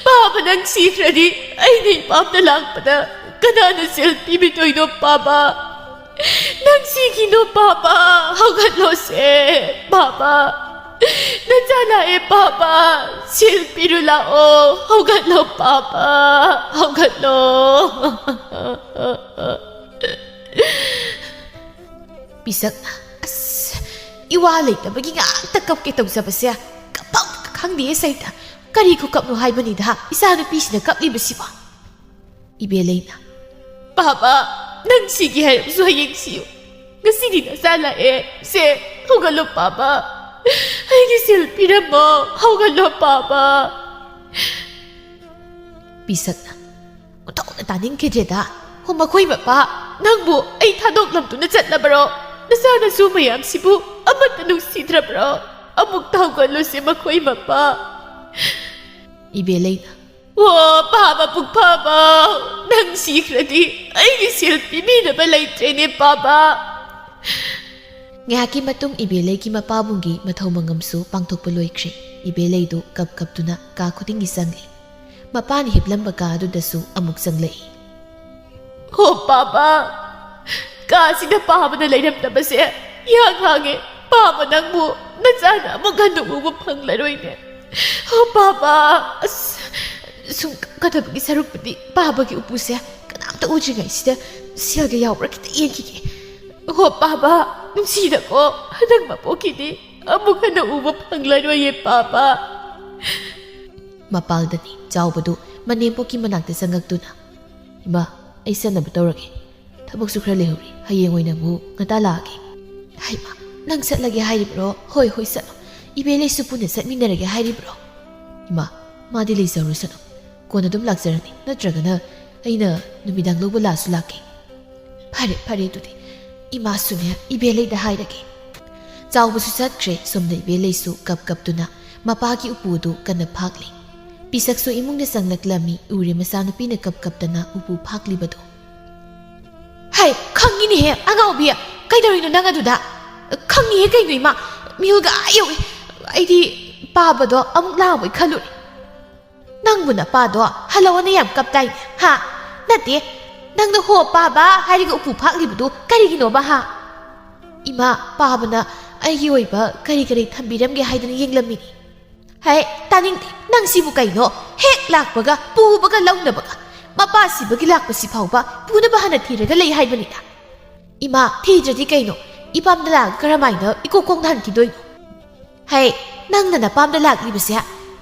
ꯄꯥꯕ, ꯅꯪ ꯁꯤꯈ꯭ꯔꯗꯤ ꯑꯩꯅ ꯏꯄꯥꯝꯗ ꯂꯥꯛꯄꯗ ꯀꯅꯥꯅ ꯁꯦꯜ ꯄꯤꯕꯤꯗꯣꯏꯅꯣ ꯄꯥꯕ? ꯅꯪ ꯁꯤꯈꯤꯅꯣ ꯄꯥꯕ, ꯍꯧꯒꯠꯂꯣꯁꯦ ꯄꯥꯕ꯫ ꯅꯆꯥ ꯂꯥꯛꯑꯦ ꯄꯥꯕ, ꯁꯦꯜ ꯄꯤꯔꯨ ꯂꯥꯛꯑꯣ, ꯍꯧꯒꯠꯂꯣ ꯄꯥꯕ, ꯍꯧꯒꯠꯂꯣ꯫ ꯄꯤꯁꯛꯅ, ꯑꯁ, ꯏꯋꯥ ꯂꯩꯇꯕꯒꯤ ꯉꯥꯛꯇ ꯀꯞꯀꯦ ꯇꯧꯖꯕꯁꯦ, ꯀꯞꯐꯝ ꯈꯪꯗꯦ ꯁꯩꯇ꯫ ꯀꯔꯤ ꯈꯨꯀꯞꯅꯣ ꯍꯥꯏꯕꯅꯤꯗ, ꯏꯆꯥ ꯅꯨꯄꯤꯁꯤꯅ ꯀꯞꯂꯤꯕꯁꯤꯕꯣ? ꯏꯕꯦꯂꯩꯅ, ꯄꯥꯕ, ꯅꯪ ꯁꯤꯒꯦ ꯍꯥꯏꯔꯕꯁꯨ ꯍꯌꯦꯡ ꯁꯤꯌꯨ꯫ ꯉꯁꯤꯗꯤ ꯅꯆꯥ ꯂꯥꯛꯑꯦ꯫ ꯁꯦ, ꯍꯧꯒꯠꯂꯣ ꯄꯥꯕ꯫ ꯑꯩꯒꯤ ꯁꯦꯜ ꯄꯤꯔꯝꯃꯣ꯫ ꯍꯧꯒꯠꯂꯣ ꯄꯥꯕ꯫ ꯄꯤꯁꯛꯅ, ꯑꯣꯟꯊꯣꯛꯅ ꯇꯥꯅꯤꯡꯈꯤꯗ꯭ꯔꯦꯗ꯫ ꯍꯣ, ꯃꯈꯣꯏ ꯃꯄꯥ, ꯅꯪꯕꯨ ꯑꯩ ꯊꯥꯗꯣꯛꯂꯝꯗꯨꯅ ꯆꯠꯂꯕꯔꯣ? ꯅꯆꯥ ꯅꯁꯨ ꯃꯌꯥꯝꯁꯤꯕꯨ ꯑꯃꯠꯇ ꯅꯨꯡꯁꯤꯗ꯭ꯔꯕ꯭ꯔꯣ? ꯑꯃꯨꯛꯇ ꯍꯧꯒꯠꯂꯨꯁꯦ ꯃꯈꯣꯏ ꯃꯄꯥ꯫ ꯏꯕꯦꯂꯩꯅ, ꯑꯣ ꯄꯥꯕ ꯄꯨꯛꯐꯕ, ꯅꯪ ꯁꯤꯈ꯭ꯔꯗꯤ ꯑꯩꯒꯤ ꯁꯦꯜ ꯄꯤꯕꯤꯅꯕ ꯂꯩꯇ꯭ꯔꯦꯅꯦ ꯄꯥꯕ꯫ ꯉꯥꯏꯍꯥꯛꯀꯤ ꯃꯇꯨꯡ ꯏꯕꯦꯂꯩꯒꯤ ꯃꯄꯥꯕꯨꯡꯒꯤ ꯃꯊꯧ ꯃꯉꯝꯁꯨ ꯄꯥꯡꯊꯣꯛꯄ ꯂꯣꯏꯈ꯭ꯔꯦ꯫ ꯏꯕꯦꯂꯩꯗꯨ ꯀꯞ ꯀꯞꯇꯨꯅ ꯀꯥ ꯈꯨꯗꯤꯡꯒꯤ ꯆꯪꯂꯤ꯫ ꯃꯄꯥꯅ ꯍꯤꯞꯂꯝꯕ ꯀꯥ ꯑꯗꯨꯗꯁꯨ ꯑꯃꯨꯛ ꯆꯪꯂꯛꯏ꯫ ꯍꯣ ꯄꯥꯕ, ꯀꯥꯁꯤꯗ ꯄꯥꯕꯅ ꯂꯩꯔꯝꯗꯕꯁꯦ ꯌꯥꯝ ꯉꯥꯡꯉꯦ꯫ ꯄꯥꯕ, ꯅꯪꯕꯨ ꯅꯆꯥꯅ ꯑꯃꯨꯛ ꯍꯟꯅ ꯎꯕ ꯐꯪꯂꯔꯣꯏꯅꯦ꯫ ꯍꯣ ꯄꯥꯕ, ꯑꯁ, ꯁꯨꯝ ꯀꯗꯕꯒꯤ ꯁꯔꯨꯛꯄꯨꯗꯤ ꯄꯥꯕꯒꯤ ꯎꯄꯨꯁꯦ ꯀꯅꯥꯝꯇ ꯎꯗ꯭ꯔꯤꯉꯩꯁꯤꯗ ꯁꯦꯜꯒ ꯌꯥꯎꯕ꯭ꯔꯥ ꯈꯤꯇ ꯌꯦꯡꯈꯤꯒꯦ꯫ ꯍꯣ ꯄꯥꯕ, ꯅꯨꯡꯁꯤꯗꯀꯣ, ꯍꯟꯗꯛ ꯃꯄꯣꯛꯀꯤꯗꯤ ꯑꯃꯨꯛ ꯍꯟꯅ ꯎꯕ ꯐꯪꯂꯔꯣꯏꯌꯦ ꯄꯥꯕ꯫ ꯃꯄꯥꯜꯗꯅꯤ ꯆꯥꯎꯕꯗꯨ ꯃꯅꯦꯝꯄꯣꯛꯀꯤ ꯃꯅꯥꯛꯇ ꯆꯪꯉꯛꯇꯨꯅ, ꯏꯃꯥ, ꯑꯩ ꯆꯠꯅꯕ ꯇꯧꯔꯒꯦ꯫ ꯊꯕꯛꯁꯨ ꯈꯔ ꯂꯩꯍꯧꯔꯤ꯫ ꯍꯌꯦꯡ ꯑꯣꯏꯅ ꯑꯃꯨꯛ ꯉꯟꯇꯥ ꯂꯥꯛꯑꯒꯦ꯫ ꯍꯩꯃꯥ, ꯅꯪ ꯆꯠꯂꯒꯦ ꯍꯥꯏꯔꯤꯕ꯭ꯔꯣ? ꯍꯣꯏ, ꯍꯣꯏ, ꯆꯠꯂꯣ꯫ ꯏꯕꯦꯂꯩꯁꯨ ꯄꯨꯟꯅ ꯆꯠꯃꯤꯟꯅꯔꯒꯦ ꯍꯥꯏꯔꯤꯕ꯭ꯔꯣ? ꯏꯃꯥ, ꯃꯥꯗꯤ ꯂꯩꯖꯔꯨꯁꯅꯨ꯫ ꯀꯣꯟꯅ ꯑꯗꯨꯝ ꯂꯥꯛꯆꯔꯅꯤ, ꯅꯠꯇ꯭ꯔꯒꯅ ꯑꯩꯅ ꯅꯨꯃꯤꯗꯥꯡ ꯂꯧꯕ ꯂꯥꯛꯁꯨ ꯂꯥꯛꯀꯦ꯫ ꯐꯔꯦ, ꯐꯔꯦ, ꯑꯗꯨꯗꯤ ꯏꯃꯥꯁꯨꯅꯦ, ꯏꯕꯦꯂꯩꯗ ꯍꯥꯏꯔꯒꯦ꯫ ꯆꯥꯎꯕꯁꯨ ꯆꯠꯈ꯭ꯔꯦ, ꯁꯣꯝꯗ ꯏꯕꯦꯂꯩꯁꯨ ꯀꯞ ꯀꯞꯇꯨꯅ ꯃꯄꯥꯒꯤ ꯎꯄꯨꯗꯨ ꯀꯟꯅ ꯐꯥꯛꯂꯤ꯫ ꯄꯤꯁꯛꯁꯨ ꯏꯃꯨꯡꯗ ꯆꯪꯂꯛꯂꯝꯃꯤ, ꯎꯔꯦ ꯃꯆꯥꯅꯨꯄꯤꯅ ꯀꯞ ꯀꯞꯇꯅ ꯎꯄꯨ ꯐꯥꯛꯂꯤꯕꯗꯨ꯫ "ꯍꯩ, ꯈꯪꯉꯤꯅꯦꯍꯦ, ꯑꯉꯥꯎꯕꯤ! ꯀꯩꯗꯧꯔꯤꯅꯣ ꯅꯪ ꯑꯗꯨꯗ?" "ꯈꯪꯉꯤꯍꯦ, ꯀꯩꯅꯣ ꯏꯃꯥ, ꯃꯤꯍꯨꯜꯒ ꯑꯥ ꯌꯧꯏ꯫ ꯑꯩꯗꯤ ꯄꯥꯕꯗꯣ ꯑꯃꯨꯛ ꯂꯥꯛꯑꯕꯣꯏ ꯈꯜꯂꯨꯔꯦ꯫ ꯅꯪꯕꯨ ꯅꯄꯥꯗꯣ ꯍꯜꯂꯛꯑꯣꯅ ꯌꯥꯝ ꯀꯞꯇꯥꯏꯅꯦ, ꯍꯥ? ꯅꯠꯇꯦ, ꯅꯪꯅ 'ꯍꯣ ꯄꯥꯕ' ꯍꯥꯏꯔꯒ ꯎꯄꯨ ꯐꯥꯛꯂꯤꯕꯗꯨ ꯀꯔꯤꯒꯤꯅꯣꯕ, ꯍꯥ?" "ꯏꯃꯥ, ꯄꯥꯕꯅ ꯑꯩꯒꯤ ꯑꯣꯏꯕ ꯀꯔꯤ ꯀꯔꯤ ꯊꯝꯕꯤꯔꯝꯒꯦ ꯍꯥꯏꯗꯅ ꯌꯦꯡꯂꯝꯃꯤꯅꯤ꯫" "ꯍꯦ, ꯇꯥꯅꯤꯡꯗꯦ꯫ ꯅꯪ ꯁꯤꯕꯨ ꯀꯩꯅꯣ? ꯍꯦꯛ ꯂꯥꯛꯄꯒ ꯄꯨꯕꯒ ꯂꯧꯅꯕꯒ꯫ ꯃꯄꯥ ꯁꯤꯕꯒꯤ ꯂꯥꯛꯄꯁꯤ ꯐꯥꯎꯕ ꯄꯨꯅꯕ ꯍꯥꯟꯅ ꯊꯤꯔꯒ ꯂꯩ ꯍꯥꯏꯕꯅꯤꯗ꯫" "ꯏꯃꯥ, ꯊꯤꯗ꯭ꯔꯗꯤ ꯀꯩꯅꯣ? ꯏꯄꯥꯝꯗ ꯂꯥꯛꯑꯒ ꯀꯔꯝꯍꯥꯏꯅ ꯏꯀꯣꯛ ꯀꯣꯛꯅ ꯍꯟꯈꯤꯗꯣꯏꯅꯣ?" "ꯍꯦ, ꯅꯪꯅ ꯅꯄꯥꯝꯗ ꯂꯥꯛꯂꯤꯕꯁꯦ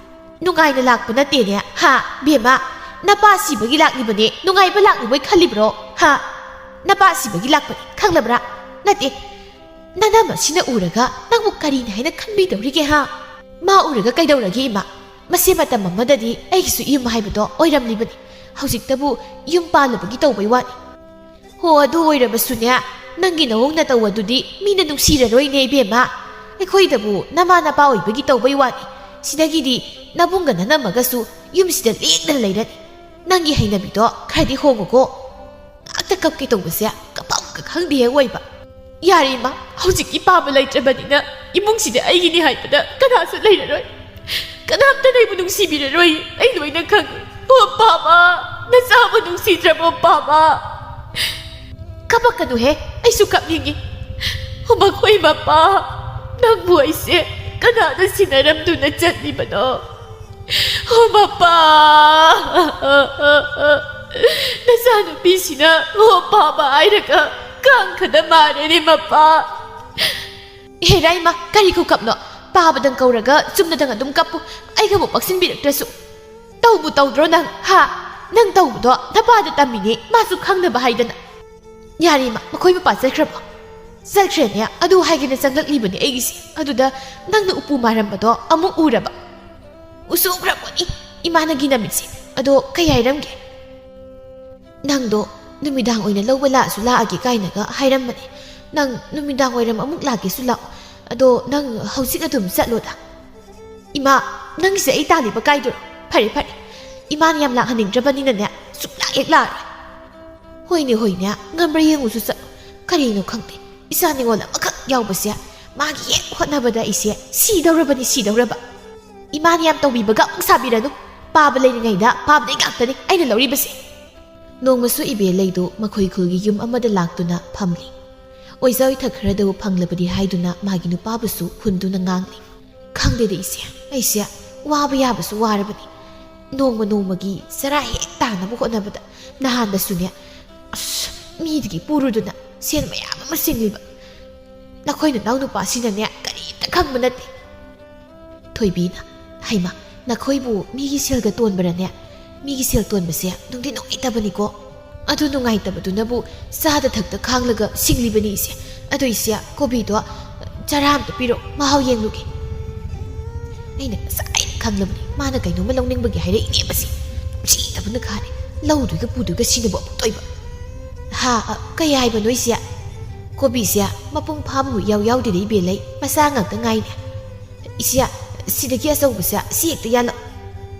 ꯅꯨꯡꯉꯥꯏꯅ ꯂꯥꯛꯄ ꯅꯠꯇꯦꯅꯦ, ꯍꯥ, ꯕꯦꯝꯃ? ꯅꯄꯥ ꯁꯤꯕꯒꯤ ꯂꯥꯛꯂꯤꯕꯅꯦ, ꯅꯨꯡꯉꯥꯏꯕ ꯂꯥꯛꯂꯤꯕꯣꯏ ꯈꯜꯂꯤꯕ꯭ꯔꯣ, ꯍꯥ? ꯅꯄꯥ ꯁꯤꯕꯒꯤ ꯂꯥꯛꯄꯅꯤ, ꯈꯪꯂꯕ꯭ꯔꯥ? ꯅꯠꯇꯦ, ꯅꯅꯝꯃꯁꯤꯅ ꯎꯔꯒ ꯅꯪꯕꯨ ꯀꯔꯤꯅꯤ ꯍꯥꯏꯅ ꯈꯟꯕꯤꯗꯧꯔꯤꯒꯦ, ꯍꯥ?" "ꯃꯥ ꯎꯔꯒ ꯀꯩꯗꯧꯔꯒꯦ, ꯏꯃꯥ? ꯃꯁꯦ ꯃꯇꯝ ꯑꯃꯗꯗꯤ ꯑꯩꯒꯤꯁꯨ ꯌꯨꯝ ꯍꯥꯏꯕꯗꯣ ꯑꯣꯏꯔꯝꯂꯤꯕꯅꯤ꯫ ꯍꯧꯖꯤꯛꯇꯕꯨ ꯌꯨꯝ ꯄꯥꯜꯂꯕꯒꯤ ꯇꯧꯕꯩ ꯋꯥꯅꯤ꯫" "ꯍꯣ, ꯑꯗꯨ ꯑꯣꯏꯔꯕꯁꯨꯅꯦ, ꯅꯪꯒꯤ ꯅꯋꯣꯡ ꯅꯇꯧ ꯑꯗꯨꯗꯤ ꯃꯤꯅ ꯅꯨꯡꯁꯤꯔꯔꯣꯏꯅꯦ, ꯏꯕꯦꯝꯃ꯫ ꯑꯩꯈꯣꯏꯗꯕꯨ ꯅꯃꯥ ꯅꯄꯥ ꯑꯣꯏꯕꯒꯤ ꯇꯧꯕꯩ ꯋꯥꯅꯤ꯫ ꯁꯤꯗꯒꯤꯗꯤ ꯅꯕꯨꯡꯒ ꯅꯅꯝꯃꯒꯁꯨ ꯌꯨꯝꯁꯤꯗ ꯂꯦꯡꯗꯅ ꯂꯩꯔꯅꯤ꯫ ꯅꯪꯒꯤ ꯍꯩꯅꯕꯤꯗꯣ ꯈꯔꯗꯤ ꯍꯣꯡꯉꯨꯀꯣ꯫" ꯉꯥꯛꯇ ꯀꯞꯀꯦ ꯇꯧꯕꯁꯦ ꯀꯞꯐꯝꯒ ꯈꯪꯗꯦ ꯑꯣꯏꯕ꯫ "ꯌꯥꯔꯦ ꯏꯃꯥ, ꯍꯧꯖꯤꯛꯇꯤ ꯄꯥꯕ ꯂꯩꯇ꯭ꯔꯕꯅꯤꯅ ꯏꯃꯨꯡꯁꯤꯗꯤ ꯑꯩꯒꯤꯅꯤ ꯍꯥꯏꯕꯗ ꯀꯅꯥꯁꯨ ꯂꯩꯔꯔꯣꯏ꯫ ꯀꯅꯥꯝꯇꯅ ꯑꯩꯕꯨ ꯅꯨꯡꯁꯤꯕꯤꯔꯔꯣꯏ, ꯑꯩ ꯂꯣꯏꯅ ꯈꯪꯉꯤ꯫ ꯑꯣ ꯄꯥꯕ, ꯅꯆꯥꯕꯨ ꯅꯨꯡꯁꯤꯗ꯭ꯔꯕꯣ ꯄꯥꯕ?" "ꯀꯞꯄꯛꯀꯅꯨꯍꯦ, ꯑꯩꯁꯨ ꯀꯞꯅꯤꯡꯉꯤ꯫ ꯃꯈꯣꯏ ꯃꯄꯥ, ꯅꯪꯕꯨ ꯑꯩꯁꯦ ꯀꯅꯥꯅ ꯁꯤꯟꯅꯔꯝꯗꯨꯅ ꯆꯠꯂꯤꯕꯅꯣ? ꯑꯣ ꯃꯄꯥ, ꯅꯆꯥꯅꯨꯄꯤꯁꯤꯅ ꯑꯣ ꯄꯥꯕ ꯍꯥꯏꯔꯒ ꯀꯥꯡꯈꯗ ꯃꯥꯔꯦꯅꯦ ꯃꯄꯥ꯫" "ꯍꯦꯔꯥ ꯏꯃꯥ, ꯀꯔꯤ ꯈꯨꯀꯞꯅꯣ? ꯄꯥꯕꯗꯪ ꯀꯧꯔꯒ ꯆꯨꯝꯅꯗꯪ ꯑꯗꯨꯝ ꯀꯞꯄꯨ, ꯑꯩꯒ ꯑꯃꯨꯛ ꯄꯛꯁꯤꯟꯕꯤꯔꯛꯇ꯭ꯔꯁꯨ꯫ ꯇꯧꯕꯨ ꯇꯧꯗ꯭ꯔꯣ ꯅꯪ, ꯍꯥ? ꯅꯪ ꯇꯧꯕꯗꯣ ꯅꯄꯥꯗ ꯇꯝꯃꯤꯅꯦ, ꯃꯥꯁꯨ ꯈꯪꯅꯕ ꯍꯥꯏꯗꯅ꯫" "ꯌꯥꯔꯦ ꯏꯃꯥ, ꯃꯈꯣꯏ ꯃꯄꯥ ꯆꯠꯈ꯭ꯔꯕꯣ?" "ꯆꯠꯈ꯭ꯔꯦꯅꯦ, ꯑꯗꯨ ꯍꯥꯏꯒꯦꯅ ꯆꯪꯂꯛꯂꯤꯕꯅꯦ ꯑꯩꯒꯤꯁꯦ꯫ ꯑꯗꯨꯗ ꯅꯪꯅ ꯎꯄꯨ ꯃꯥꯔꯝꯕꯗꯣ ꯑꯃꯨꯛ ꯎꯔꯕ?" "ꯎꯁꯨ ꯎꯈ꯭ꯔꯕꯣꯅꯤ ꯏꯃꯥ ꯅꯪꯒꯤ ꯅꯃꯤꯠꯁꯦ꯫ ꯑꯗꯣ ꯀꯩ ꯍꯥꯏꯔꯝꯒꯦ? "ꯅꯪꯗꯣ ꯅꯨꯃꯤꯗꯥꯡ ꯑꯣꯏꯅ ꯂꯧꯕ ꯂꯥꯛꯑꯁꯨ ꯂꯥꯛꯑꯒꯦ" ꯀꯥꯏꯅꯒ ꯍꯥꯏꯔꯝꯕꯅꯦ꯫ "ꯅꯪ ꯅꯨꯃꯤꯗꯥꯡ ꯋꯥꯏꯔꯝ ꯑꯃꯨꯛ ꯂꯥꯛꯀꯦꯁꯨ ꯂꯥꯛꯑꯣ, ꯑꯗꯣ ꯅꯪ ꯍꯧꯖꯤꯛ ꯑꯗꯨꯝ ꯆꯠꯂꯣꯗ"꯫ "ꯏꯃꯥ, ꯅꯪꯒꯤꯁꯦ ꯑꯩ ꯇꯥꯜꯂꯤꯕ ꯀꯥꯏꯗꯨꯔꯣ? ꯐꯔꯦ ꯐꯔꯦ, ꯏꯃꯥꯅ ꯌꯥꯝ ꯂꯥꯛꯍꯟꯅꯤꯡꯗ꯭ꯔꯕꯅꯤꯅꯅꯦ, ꯁꯨꯛꯂꯥꯛ ꯍꯦꯛ ꯂꯥꯛꯑꯔꯣꯏ"꯫ "ꯍꯣꯏꯅꯦ ꯍꯣꯏꯅꯦ, ꯉꯝꯕ꯭ꯔꯥ ꯌꯦꯡꯉꯨꯁꯨ ꯆꯠꯂꯣ꯫ ꯀꯔꯤꯅꯣ ꯈꯪꯗꯦ, ꯏꯆꯥ ꯅꯤꯉꯣꯜ ꯑꯃꯈꯛ ꯌꯥꯎꯕꯁꯦ, ꯃꯥꯒꯤ ꯍꯦꯛ ꯍꯣꯠꯅꯕꯗ ꯑꯩꯁꯦ ꯁꯤꯗꯧꯔꯕꯅꯤ, ꯁꯤꯗꯧꯔꯕ꯫ ꯏꯃꯥꯅ ꯌꯥꯝ ꯇꯧꯕꯤꯕꯒ ꯑꯃꯨꯛ ꯁꯥꯕꯤꯔꯅꯨ꯫ ꯄꯥꯕ ꯂꯩꯔꯤꯉꯩꯗ ꯄꯥꯕꯗꯩ ꯉꯥꯛꯇꯅꯤ ꯑꯩꯅ ꯂꯧꯔꯤꯕꯁꯦ"꯫ ꯅꯣꯡꯃꯁꯨ ꯏꯕꯦ ꯂꯩꯗꯨ ꯃꯈꯣꯏ ꯈꯨꯜꯒꯤ ꯌꯨꯝ ꯑꯃꯗ ꯂꯥꯛꯇꯨꯅ ꯐꯝꯂꯤ꯫ ꯑꯣꯏꯖꯥ ꯑꯣꯏꯊꯛ ꯈꯔꯗꯕꯨ ꯐꯪꯂꯕꯗꯤ ꯍꯥꯏꯗꯨꯅ ꯃꯥꯒꯤ ꯅꯨꯄꯥꯕꯨꯁꯨ ꯍꯨꯟꯗꯨꯅ ꯉꯥꯡꯂꯤ꯫ "ꯈꯪꯗꯦꯗ ꯏꯆꯦ, ꯑꯩꯁꯦ ꯋꯥꯕ ꯌꯥꯕꯁꯨ ꯋꯥꯔꯕꯅꯤ꯫ ꯅꯣꯡꯃ ꯅꯣꯡꯃꯒꯤ ꯆꯔꯥ ꯍꯦꯛ ꯇꯥꯅꯕ ꯍꯣꯠꯅꯕꯗ ꯅꯍꯥꯟꯗꯁꯨꯅꯦ, ꯑꯁ, ꯃꯤꯗꯒꯤ ꯄꯨꯔꯨꯗꯨꯅ ꯁꯦꯟ ꯃꯌꯥꯝ ꯑꯃ ꯁꯤꯡꯂꯤꯕ꯫ ꯅꯈꯣꯏ ꯅꯅꯥꯎ ꯅꯨꯄꯥꯁꯤꯅꯅꯦ ꯀꯔꯤꯝꯇ ꯈꯪꯕ ꯅꯠꯇꯦ"꯫ ꯊꯣꯏꯕꯤꯅ, "ꯍꯩꯃ, ꯅꯈꯣꯏꯕꯨ ꯃꯤꯒꯤ ꯁꯦꯜꯒ ꯇꯣꯟꯕꯔꯅꯦ? ꯃꯤꯒꯤ ꯁꯦꯜ ꯇꯣꯟꯕꯁꯦ ꯅꯨꯡꯗꯤ ꯅꯨꯡꯉꯥꯏꯇꯕꯅꯤꯀꯣ"꯫ "ꯑꯗꯨ ꯅꯨꯡꯉꯥꯏꯇꯕꯗꯨꯅꯕꯨ ꯆꯥꯗ ꯊꯛꯇ ꯈꯥꯡꯂꯒ ꯁꯤꯡꯂꯤꯕꯅꯤ ꯏꯆꯦ꯫ ꯑꯗꯣ ꯏꯆꯦ, ꯀꯣꯕꯤꯗꯣ ꯆꯔꯥ ꯑꯝꯇ ꯄꯤꯔꯣ, ꯃꯍꯥꯎ ꯌꯦꯡꯂꯨꯒꯦ"꯫ ꯑꯩꯅ ꯉꯁꯥꯏꯅ ꯈꯪꯂꯕꯅꯤ, ꯃꯥꯅ ꯀꯩꯅꯣꯝꯃ ꯂꯧꯅꯤꯡꯕꯒꯤ ꯍꯥꯏꯔꯛꯏꯅꯦ ꯃꯁꯤ꯫ ꯅꯨꯡꯁꯤꯗꯕꯅ ꯈꯥꯔꯦ, ꯂꯧꯗꯣꯏꯒ ꯄꯨꯗꯣꯏꯒ ꯁꯤꯟꯅꯕ ꯑꯃꯨꯛ ꯇꯣꯏꯕ꯫ "ꯍꯥ, ꯑ, ꯀꯩ ꯍꯥꯏꯕꯅꯣ ꯏꯆꯦ?" "ꯀꯣꯕꯤꯁꯦ ꯃꯄꯨꯡ ꯐꯥꯕꯕꯨ ꯏꯌꯥꯎ ꯌꯥꯎꯗꯦꯗ ꯏꯕꯦ ꯂꯩ, ꯃꯆꯥ ꯉꯥꯛꯇ ꯉꯥꯏꯅꯦ"꯫ "ꯏꯆꯦ, ꯁꯤꯗꯒꯤ ꯑꯆꯧꯕꯁꯦ ꯁꯤ ꯍꯦꯛꯇ ꯌꯥꯜꯂꯛ"꯫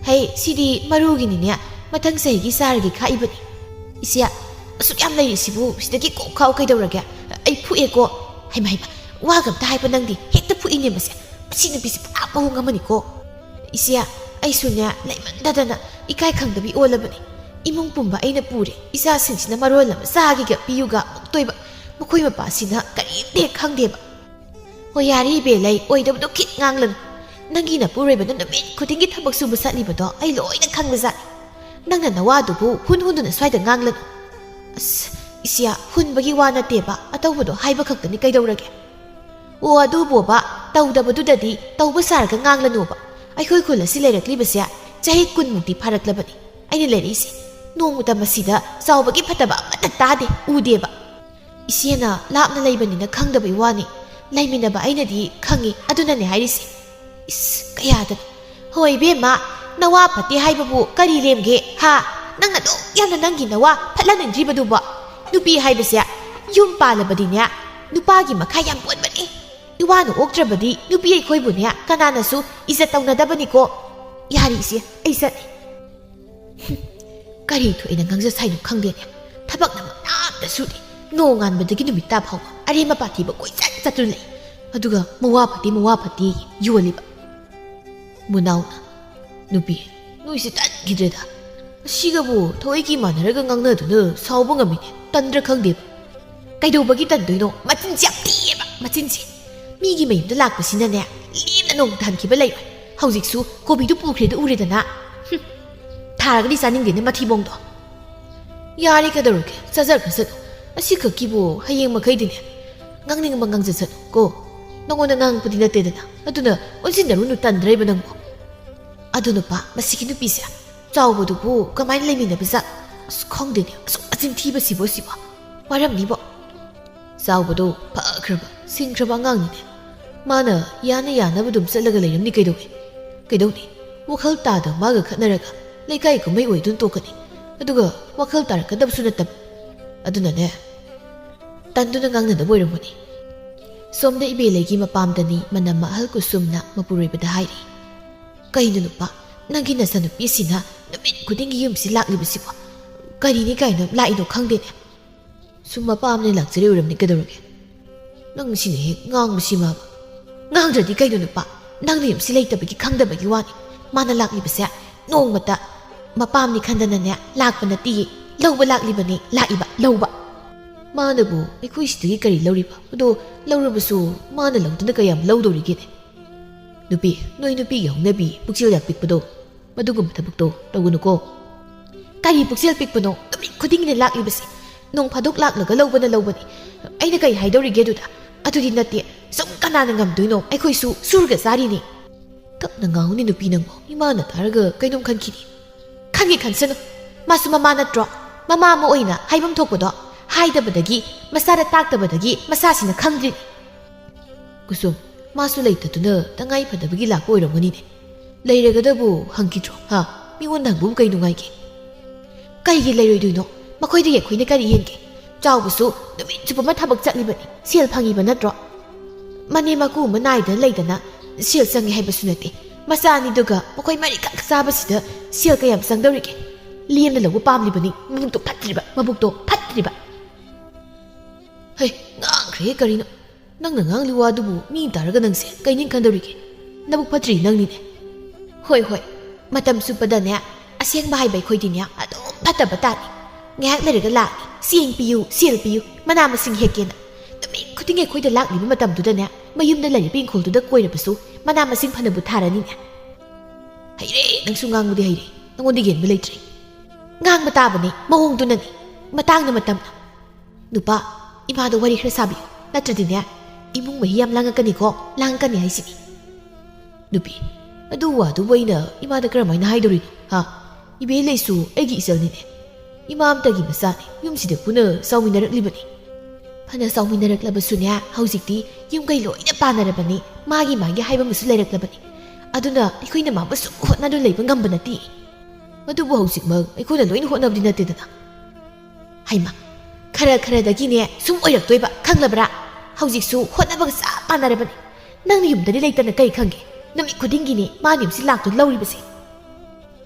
"ꯍꯩ, ꯁꯤꯗꯤ ꯃꯔꯨꯒꯤꯅꯤꯅꯦ, ꯃꯊꯪ ꯆꯍꯤꯒꯤ ꯆꯥꯔꯒꯦ ꯈꯥꯛꯏꯕꯅꯤ"꯫ "ꯏꯆꯦ, ꯑꯁꯨꯛ ꯌꯥꯝ ꯂꯩꯔꯤꯁꯤꯕꯨ ꯁꯤꯗꯒꯤ ꯀꯣꯛ ꯈꯥꯛꯎ ꯀꯩꯗꯧꯔꯒꯦ? ꯑꯩ ꯐꯨꯛꯑꯦꯀꯣ"꯫ "ꯍꯩꯃ ꯍꯩꯃ, ꯋꯥꯒ ꯑꯝꯇ ꯍꯥꯏꯕ ꯅꯪꯗꯤ ꯍꯦꯛꯇ ꯐꯨꯛꯏꯅꯦ ꯃꯁꯦ꯫ ꯃꯁꯤ ꯅꯨꯄꯤꯁꯦ ꯄꯨꯔꯥ ꯃꯑꯣꯡ ꯑꯃꯅꯤꯀꯣ"꯫ "ꯏꯆꯦ, ꯑꯩꯁꯨꯅꯦ ꯂꯩꯃꯟꯗꯗꯅ ꯏꯀꯥꯏ ꯈꯪꯗꯕꯤ ꯑꯣꯜꯂꯕꯅꯤ꯫ ꯏꯃꯨꯡ ꯄꯨꯝꯕ ꯑꯩꯅ ꯄꯨꯔꯦ, ꯏꯆꯥꯁꯤꯡꯁꯤꯅ ꯃꯔꯣꯜ ꯑꯃ ꯆꯥꯒꯦꯒ ꯄꯤꯌꯨꯒ ꯑꯃꯨꯛ ꯇꯣꯏꯕ꯫ ꯃꯈꯣꯏ ꯃꯄꯥꯁꯤꯅ ꯀꯔꯤꯝꯇ ꯍꯦꯛ ꯈꯪꯗꯦꯕ"꯫ "ꯍꯣꯏ, ꯌꯥꯔꯦ ꯏꯕꯦ ꯂꯩ, ꯑꯣꯏꯗꯕꯗꯣ ꯈꯤꯠ ꯉꯥꯡꯂꯅꯨ꯫ ꯅꯪꯒꯤ ꯅꯄꯨꯔꯣꯏꯕꯅ ꯅꯨꯃꯤꯠ ꯈꯨꯗꯤꯡꯒꯤ ꯊꯕꯛ ꯁꯨꯕ ꯆꯠꯂꯤꯕꯗꯣ ꯑꯩ ꯂꯣꯏꯅ ꯈꯪꯕꯖꯥꯠꯅꯤ꯫ ꯅꯪꯅ ꯅꯋꯥꯗꯨꯕꯨ ꯍꯨꯟ ꯍꯨꯟꯗꯨꯅ ꯁ꯭ꯋꯥꯏꯗ ꯉꯥꯡꯂꯅꯨ"꯫ "ꯑꯁ, ꯏꯆꯦ, ꯍꯨꯟꯕꯒꯤ ꯋꯥ ꯅꯠꯇꯦꯕ, ꯑꯇꯧꯕꯗꯣ ꯍꯥꯏꯕ ꯈꯛꯇꯅꯤ, ꯀꯩꯗꯧꯔꯒꯦ?" "ꯑꯣ, ꯑꯗꯨꯕꯣꯕ, ꯇꯧꯗꯕꯗꯨꯗꯗꯤ ꯇꯧꯕ ꯁꯥꯔꯒ ꯉꯥꯡꯂꯅꯣꯕ꯫ ꯑꯩꯈꯣꯏ ꯈꯨꯜ ꯑꯁꯤ ꯂꯩꯔꯛꯂꯤꯕꯁꯦ ꯆꯍꯤ ꯀꯨꯟꯃꯨꯛꯇꯤ ꯐꯥꯔꯛꯂꯕꯅꯤ ꯑꯩꯅ ꯂꯩꯔꯛꯏꯁꯦ꯫ ꯅꯣꯡꯃꯇ ꯃꯁꯤꯗ ꯆꯥꯎꯕꯒꯤ ꯐꯠꯇꯕ ꯑꯃꯠꯇ ꯇꯥꯗꯦ, ꯎꯗꯦꯕ"꯫ "ꯏꯆꯦꯅ ꯂꯥꯞꯅ ꯂꯩꯕꯅꯤꯅ ꯈꯪꯗꯕꯩ ꯋꯥꯅꯤ꯫ ꯂꯩꯃꯤꯟꯅꯕ ꯑꯩꯅꯗꯤ ꯈꯪꯉꯤ, ꯑꯗꯨꯅꯅꯦ ꯍꯥꯏꯔꯤꯁꯦ"꯫ ꯏꯁ, ꯀꯌꯥꯗꯅꯣ? "ꯍꯣꯏ ꯏꯕꯦꯝꯃ, ꯅꯋꯥ ꯐꯠꯇꯦ ꯍꯥꯏꯕꯕꯨ ꯀꯔꯤ ꯂꯦꯝꯒꯦ? ꯍꯥ? ꯅꯪꯅ ꯑꯗꯨꯛ ꯌꯥꯝꯅ ꯅꯪꯒꯤ ꯅꯋꯥ ꯐꯠꯍꯟꯅꯤꯡꯗ꯭ꯔꯤꯕꯗꯨꯕꯣ? ꯅꯨꯄꯤ ꯍꯥꯏꯕꯁꯦ ꯌꯨꯝ ꯄꯥꯜꯂꯕꯗꯤꯅꯦ, ꯅꯨꯄꯥꯒꯤ ꯃꯈꯥ ꯌꯥꯝ ꯄꯣꯟꯕꯅꯤ꯫ ꯅꯨꯄꯥꯅ ꯑꯣꯛꯇ꯭ꯔꯕꯗꯤ ꯅꯨꯄꯤ ꯑꯩꯈꯣꯏꯕꯨꯅꯦ ꯀꯅꯥꯅꯁꯨ ꯏꯖꯠ ꯇꯧꯅꯗꯕꯅꯤꯀꯣ꯫ ꯌꯥꯔꯦ ꯏꯆꯦ, ꯑꯩ ꯆꯠꯂꯦ꯫ ꯍꯨꯝ, ꯀꯔꯤ ꯊꯣꯛꯑꯦꯅ ꯉꯥꯡꯖ ꯁꯥꯏꯅꯣ ꯈꯪꯗꯦꯅꯦ꯫ ꯊꯕꯛꯅ ꯃꯅꯥ ꯑꯝꯇ ꯁꯨꯗꯦ꯫ ꯅꯣꯡꯉꯥꯟꯕꯗꯒꯤ ꯅꯨꯃꯤꯠ ꯇꯥ ꯐꯥꯎꯕ ꯑꯔꯦꯝ ꯑꯄꯥ ꯊꯤꯕ ꯀꯣꯏꯆꯠ ꯆꯠꯇꯨꯅ ꯂꯩ꯫ ꯑꯗꯨꯒ ꯃꯋꯥ ꯐꯠꯇꯦ, ꯃꯋꯥ ꯐꯠꯇꯦ ꯌꯣꯜꯂꯤꯕ꯫ ꯃꯨꯅꯥꯎꯅ, "ꯅꯨꯄꯤ, ꯅꯣꯏꯁꯦ ꯇꯟꯈꯤꯗ꯭ꯔꯦꯗ꯫ ꯑꯁꯤꯒꯕꯨ ꯊꯋꯥꯏꯒꯤ ꯃꯥꯟꯅꯔꯒ ꯉꯥꯡꯅꯗꯨꯅ ꯁꯥꯎꯕ ꯉꯝꯃꯤꯅꯦ꯫ ꯇꯟꯗ꯭ꯔꯥ ꯈꯪꯗꯦꯕ꯫ ꯀꯩꯗꯧꯕꯒꯤ ꯇꯟꯗꯣꯏꯅꯣ? ꯃꯆꯤꯟꯁꯦ ꯌꯥꯝ ꯊꯤꯌꯦꯕ, ꯃꯆꯤꯟꯁꯦ꯫ ꯃꯤꯒꯤ ꯃꯌꯨꯝꯗ ꯂꯥꯛꯄꯁꯤꯅꯅꯦ, ꯂꯦꯝꯅ ꯅꯣꯡꯃꯇ ꯍꯟꯈꯤꯕ ꯂꯩꯔꯣꯏ꯫ ꯍꯧꯖꯤꯛꯁꯨ ꯀꯣꯕꯤꯗꯨ ꯄꯨꯈ꯭ꯔꯦꯗꯨ ꯎꯔꯦꯗꯅ꯫ ꯍꯨꯝ, ꯊꯥꯔꯒꯗꯤ ꯆꯥꯅꯤꯡꯗꯦꯅꯦ ꯃꯊꯤꯕꯣꯡꯗꯣ꯫ ꯌꯥꯔꯦ, ꯀꯩꯗꯧꯔꯒꯦ? ꯆꯥꯖꯈ꯭ꯔꯁꯅꯨ꯫ ꯑꯁꯤꯈꯛꯀꯤꯕꯨ ꯍꯌꯦꯡ ꯃꯈꯩꯗꯤꯅꯦ ꯉꯥꯡꯅꯤꯡꯕ ꯉꯥꯡꯖꯁꯅꯨ ꯀꯣ꯫ ꯅꯉꯣꯟꯗ ꯉꯥꯡꯉꯛꯄꯗꯤ ꯅꯠꯇꯦꯗꯅ꯫ ꯑꯗꯨꯅ ꯑꯣꯟꯁꯤꯟꯅꯔꯨꯅꯨ, ꯇꯟꯗ꯭ꯔꯩꯕ ꯅꯪꯕꯨ꯫ ꯑꯗꯨ ꯅꯨꯄꯥ, ꯃꯁꯤꯒꯤ ꯅꯨꯄꯤꯁꯦ ꯆꯥꯎꯕꯗꯨꯕꯨ ꯀꯃꯥꯏꯅ ꯂꯩꯃꯤꯟꯅꯕꯖꯥꯠ? ꯑꯁ, ꯈꯪꯗꯦꯅꯦ꯫ ꯑꯁꯨꯛ ꯃꯆꯤꯟ ꯊꯤꯕꯁꯤꯕꯣ, ꯁꯤꯕꯣ꯫ ꯋꯥꯔꯝꯅꯤꯕꯣ꯫ ꯆꯥꯎꯕꯗꯣ ꯐꯈ꯭ꯔꯕ, ꯁꯤꯡꯈ꯭ꯔꯕ ꯑꯉꯥꯡꯅꯤꯅꯦ꯫ ꯃꯥꯅ ꯌꯥꯅ ꯌꯥꯅꯕ ꯑꯗꯨꯝ ꯆꯠꯂꯒ ꯂꯩꯔꯝꯅꯤ ꯀꯩꯗꯧꯋꯦ? ꯀꯩꯗꯧꯅꯤ? ꯋꯥꯈꯜ ꯇꯥꯗꯕ ꯃꯥꯒ ꯈꯠꯅꯔꯒ ꯂꯩꯀꯥꯏ ꯀꯨꯝꯍꯩ ꯑꯣꯏꯗꯨꯅ ꯇꯣꯛꯀꯅꯤ꯫ ꯑꯗꯨꯒ ꯋꯥꯈꯜ ꯇꯥꯔꯛꯀꯗꯕꯁꯨ ꯅꯠꯇꯕ꯫ ꯑꯗꯨꯅꯅꯦ, ꯇꯟꯗꯨꯅ ꯉꯥꯡꯅꯗꯕ ꯑꯣꯏꯔꯝꯒꯅꯤ꯫ ꯁꯣꯝꯗ ꯏꯕꯦꯂꯩꯒꯤ ꯃꯄꯥꯝꯗꯅꯤ ꯃꯅꯝꯃ ꯑꯍꯜ ꯀꯨꯁꯨꯝꯅ ꯃꯄꯨꯔꯣꯏꯕꯗ ꯍꯥꯏꯔꯤ, "ꯀꯩꯅꯣ ꯅꯨꯄꯥ, ꯅꯪꯒꯤ ꯅꯆꯥꯅꯨꯄꯤꯁꯤꯅ ꯅꯨꯃꯤꯠ ꯈꯨꯗꯤꯡꯒꯤ ꯌꯨꯝꯁꯤ ꯂꯥꯛꯂꯤꯕꯁꯤꯕꯣ? ꯀꯔꯤꯅꯤ ꯀꯥꯏꯅ ꯂꯥꯛꯏꯅꯣ ꯈꯪꯗꯦꯅꯦ꯫ ꯁꯨꯝ ꯃꯄꯥꯝꯅ ꯂꯥꯛꯆꯔꯤ ꯑꯣꯏꯔꯝꯅꯤ, ꯀꯩꯗꯧꯔꯒꯦ? ꯅꯪ ꯁꯤꯅ ꯍꯦꯛ ꯉꯥꯡꯕꯁꯤꯃꯕ?" "ꯉꯥꯡꯗ꯭ꯔꯗꯤ ꯀꯩꯅꯣ ꯅꯨꯄꯥ? ꯅꯪꯅ ꯌꯨꯝꯁꯤ ꯂꯩꯇꯕꯒꯤ ꯈꯪꯗꯕꯒꯤ ꯋꯥꯅꯤ꯫ ꯃꯥꯅ ꯂꯥꯛꯂꯤꯕꯁꯦ ꯅꯣꯡꯃꯇ ꯃꯄꯥꯝꯅꯤ ꯈꯟꯗꯅꯅꯦ ꯂꯥꯛꯄ ꯅꯠꯇꯤꯌꯦ꯫ ꯂꯧꯕ ꯂꯥꯛꯂꯤꯕꯅꯤ, ꯂꯥꯛꯏꯕ, ꯂꯧꯕ꯫ ꯃꯥꯅꯕꯨ ꯑꯩꯈꯣꯏ ꯁꯤꯗꯒꯤ ꯀꯔꯤ ꯂꯧꯔꯤꯕ? ꯑꯗꯣ ꯂꯧꯔꯕꯁꯨ ꯃꯥꯅ ꯂꯧꯗꯅ ꯀꯌꯥꯝ ꯂꯧꯗꯧꯔꯤꯒꯦꯅꯦ?" "ꯅꯨꯄꯤ, ꯅꯣꯏ ꯅꯨꯄꯤꯒꯤ ꯍꯧꯅꯕꯤ ꯄꯨꯛꯆꯦꯜ ꯌꯥꯝ ꯄꯤꯛꯄꯗꯣ, ꯃꯗꯨꯒꯨꯝꯕ ꯊꯕꯛꯇꯣ ꯇꯧꯒꯅꯨꯀꯣ꯫" "ꯀꯔꯤ ꯄꯨꯛꯆꯦꯜ ꯄꯤꯛꯄꯅꯣ? ꯅꯨꯃꯤꯠ ꯈꯨꯗꯤꯡꯒꯤꯅꯦ ꯂꯥꯛꯂꯤꯕꯁꯦ꯫ ꯅꯣꯡ ꯐꯥꯗꯣꯛ ꯂꯥꯛꯂꯒ ꯂꯧꯕꯅ ꯂꯧꯕꯅꯤ꯫ ꯑꯩꯅ ꯀꯔꯤ ꯍꯥꯏꯗꯧꯔꯤꯒꯦ ꯑꯗꯨꯗ? ꯑꯗꯨꯗꯤ ꯅꯠꯇꯦ, ꯁꯨꯝ ꯀꯅꯥꯅ ꯉꯝꯗꯣꯏꯅꯣ? ꯑꯩꯈꯣꯏꯁꯨ ꯁꯨꯔꯒ ꯆꯥꯔꯤꯅꯤ꯫" "ꯇꯞꯅ ꯉꯥꯡꯉꯨꯅꯦ ꯅꯨꯄꯤ ꯅꯪꯕꯣ, ꯏꯃꯥꯅ ꯇꯥꯔꯒ ꯀꯩꯅꯣꯝ ꯈꯟꯈꯤꯅꯤ꯫" "ꯈꯟꯒꯦ ꯈꯟꯁꯅꯨ, ꯃꯥꯁꯨ ꯃꯃꯥ ꯅꯠꯇ꯭ꯔꯣ? ꯃꯃꯥ ꯑꯃ ꯑꯣꯏꯅ ꯍꯥꯏꯐꯝ ꯊꯣꯛꯄꯗꯣ ꯍꯥꯏꯗꯕꯗꯒꯤ, ꯃꯆꯥꯗ ꯇꯥꯛꯇꯕꯗꯒꯤ ꯃꯆꯥꯁꯤꯅ ꯈꯪꯗ꯭ꯔꯤꯅꯤ꯫" "ꯀꯨꯁꯨꯝ, ꯃꯥꯁꯨ ꯂꯩꯇꯗꯨꯅ ꯇꯉꯥꯏ ꯐꯗꯕꯒꯤ ꯂꯥꯛꯄ ꯑꯣꯏꯔꯝꯒꯅꯤꯅꯦ꯫ ꯂꯩꯔꯒꯗꯕꯨ ꯍꯪꯈꯤꯗ꯭ꯔꯣ? ꯍꯥ? ꯃꯤꯉꯣꯟꯗ ꯍꯪꯕꯕꯨ ꯀꯩ ꯅꯨꯡꯉꯥꯏꯒꯦ? ꯀꯩꯒꯤ ꯂꯩꯔꯣꯏꯗꯣꯏꯅꯣ? ꯃꯈꯣꯏꯗꯒꯤ ꯑꯩꯈꯣꯏꯅ ꯀꯔꯤ ꯍꯦꯟꯒꯦ? ꯆꯥꯎꯕꯁꯨ ꯅꯨꯃꯤꯠ ꯆꯨꯞꯄ ꯑꯃ ꯊꯕꯛ ꯆꯠꯂꯤꯕꯅꯤ, ꯁꯦꯜ ꯐꯪꯉꯤꯕ ꯅꯠꯇ꯭ꯔꯣ? ꯃꯅꯦꯝ ꯃꯀꯨ ꯑꯃ ꯅꯥꯏꯗꯅ ꯂꯩꯗꯅ ꯁꯦꯜ ꯆꯪꯉꯦ ꯍꯥꯏꯕꯁꯨ ꯅꯠꯇꯦ꯫ ꯃꯆꯥ ꯑꯅꯤꯗꯨꯒ ꯃꯈꯣꯏ ꯃꯔꯤꯈꯛ ꯆꯥꯕꯁꯤꯗ ꯁꯦꯜ ꯀꯌꯥꯝ ꯆꯪꯗꯧꯔꯤꯒꯦ? ꯂꯦꯝꯅ ꯂꯧꯕ ꯄꯥꯝꯂꯤꯕꯅꯤ, ꯃꯕꯨꯛꯇꯣ ꯐꯠꯇ꯭ꯔꯤꯕ, ꯃꯕꯨꯛꯇꯣ ꯐꯠꯇ꯭ꯔꯤꯕ꯫ ꯍꯩ, ꯉꯥꯡꯈ꯭ꯔꯦ ꯀꯔꯤꯅꯣ? ꯅꯪꯅ ꯉꯥꯡꯂꯤ ꯋꯥꯗꯨꯕꯨ ꯃꯤ ꯇꯥꯔꯒ ꯅꯪꯁꯦ ꯀꯩꯅꯤ ꯈꯟꯗꯧꯔꯤꯒꯦ? ꯅꯕꯨꯛ ꯐꯠꯇ꯭ꯔꯤ ꯅꯪꯅꯤꯅꯦ꯫ ꯍꯣꯏ, ꯍꯣꯏ, ꯃꯇꯝ ꯆꯨꯞꯄꯗꯅꯦ, ꯑꯁꯦꯡꯕ ꯍꯥꯏꯕ ꯑꯩꯈꯣꯏꯗꯤꯅꯦ ꯑꯗꯨꯝ ꯐꯠꯇꯕ ꯇꯥꯅꯤ꯫ ꯉꯥꯏꯍꯥꯛ ꯂꯩꯔꯒ ꯂꯥꯛꯑꯅꯤ, "ꯆꯦꯡ ꯄꯤꯌꯨ, ꯁꯦꯜ ꯄꯤꯌꯨ, ꯃꯅꯥ ꯃꯁꯤꯡ ꯍꯦꯛꯀꯦꯅ"꯫ ꯅꯨꯃꯤꯠ ꯈꯨꯗꯤꯡꯒꯤ ꯑꯩꯈꯣꯏꯗ ꯂꯥꯛꯂꯤꯕ ꯃꯇꯝꯗꯨꯗꯅꯦ, ꯃꯌꯨꯝꯗ ꯂꯩꯔꯤꯕ ꯏꯪꯈꯣꯜꯗꯨꯗ ꯀꯣꯏꯔꯕꯁꯨ ꯃꯅꯥ ꯃꯁꯤꯡ ꯐꯅꯕꯨ ꯊꯥꯔꯅꯤꯅꯦ꯫ ꯍꯩꯔꯦ, ꯅꯪꯁꯨ ꯉꯥꯡꯕꯗꯤ ꯍꯩꯔꯦ, ꯅꯪꯉꯣꯟꯗ ꯌꯦꯟꯕ ꯂꯩꯇ꯭ꯔꯦ꯫ ꯉꯥꯡꯕ ꯇꯥꯕꯅꯦ, ꯃꯑꯣꯡꯗꯨꯅꯅꯦ, ꯃꯇꯥꯡꯅ ꯃꯇꯝꯅ꯫ ꯅꯨꯄꯥ, ꯏꯃꯥꯗ ꯋꯥꯔꯤ ꯈꯔ ꯁꯥꯕꯤꯌꯨ, ꯅꯠꯇ꯭ꯔꯗꯤꯅꯦ, ꯏꯃꯨꯡ ꯃꯍꯤ ꯌꯥꯝ ꯂꯥꯡꯉꯛꯀꯅꯤꯀꯣ, ꯂꯥꯡꯉꯛꯀꯅꯤ ꯍꯥꯏꯁꯤꯅꯤ꯫ ꯅꯨꯄꯤ, ꯑꯗꯨ ꯋꯥꯗꯨꯕꯨ ꯑꯩꯅ ꯏꯃꯥꯗ ꯀꯔꯝꯍꯥꯏꯅ ꯍꯥꯏꯗꯧꯔꯤꯅꯣ, ꯍꯥ? ꯏꯕꯦ ꯂꯩꯁꯨ ꯑꯩꯒꯤ ꯏꯆꯜꯅꯤꯅꯦ, ꯏꯃꯥ ꯑꯝꯇꯒꯤ ꯃꯆꯥꯅꯤ, ꯌꯨꯝꯁꯤꯗ ꯄꯨꯟꯅ ꯆꯥꯎꯃꯤꯟꯅꯔꯛꯂꯤꯕꯅꯤ꯫ ꯐꯅ ꯆꯥꯎꯃꯤꯟꯅꯔꯛꯂꯕꯁꯨꯅꯦ, ꯍꯧꯖꯤꯛꯇꯤ ꯌꯨꯝ ꯀꯩ ꯂꯣꯏꯅ ꯄꯥꯟꯅꯔꯕꯅꯤ, ꯃꯥꯒꯤ ꯃꯥꯒꯤ ꯍꯥꯏꯕ ꯑꯃꯁꯨ ꯂꯩꯔꯛꯂꯕꯅꯤ꯫ ꯑꯗꯨꯅ ꯑꯩꯈꯣꯏꯅ ꯃꯥꯕꯨ ꯁꯨꯝ ꯍꯣꯠꯅꯗꯨꯅ ꯂꯩꯕ ꯉꯝꯕ ꯅꯠꯇꯦ꯫ ꯃꯗꯨꯕꯨ ꯍꯧꯖꯤꯛꯃꯛ ꯑꯩꯈꯣꯏꯅ ꯂꯣꯏꯅ ꯍꯣꯠꯅꯕꯗꯤ ꯅꯠꯇꯦꯗꯅ꯫ ꯍꯩꯃ, ꯈꯔ ꯈꯔꯗꯒꯤꯅꯦ ꯁꯨꯝ ꯑꯣꯏꯔꯛꯇꯣꯏꯕ, ꯈꯪꯂꯕ꯭ꯔꯥ? ꯍꯧꯖꯤꯛꯁꯨ ꯍꯣꯠꯅꯕꯒ ꯆꯞ ꯃꯥꯟꯅꯔꯕꯅꯤ꯫ ꯅꯪꯅ ꯌꯨꯝꯗꯗꯤ ꯂꯩꯇꯅ ꯀꯔꯤ ꯈꯪꯒꯦ? ꯅꯨꯃꯤꯠ ꯈꯨꯗꯤꯡꯒꯤꯅꯦ ꯃꯥꯅ ꯌꯨꯝꯁꯤ ꯂꯥꯛꯇꯨꯅ ꯂꯧꯔꯤꯕꯁꯦ꯫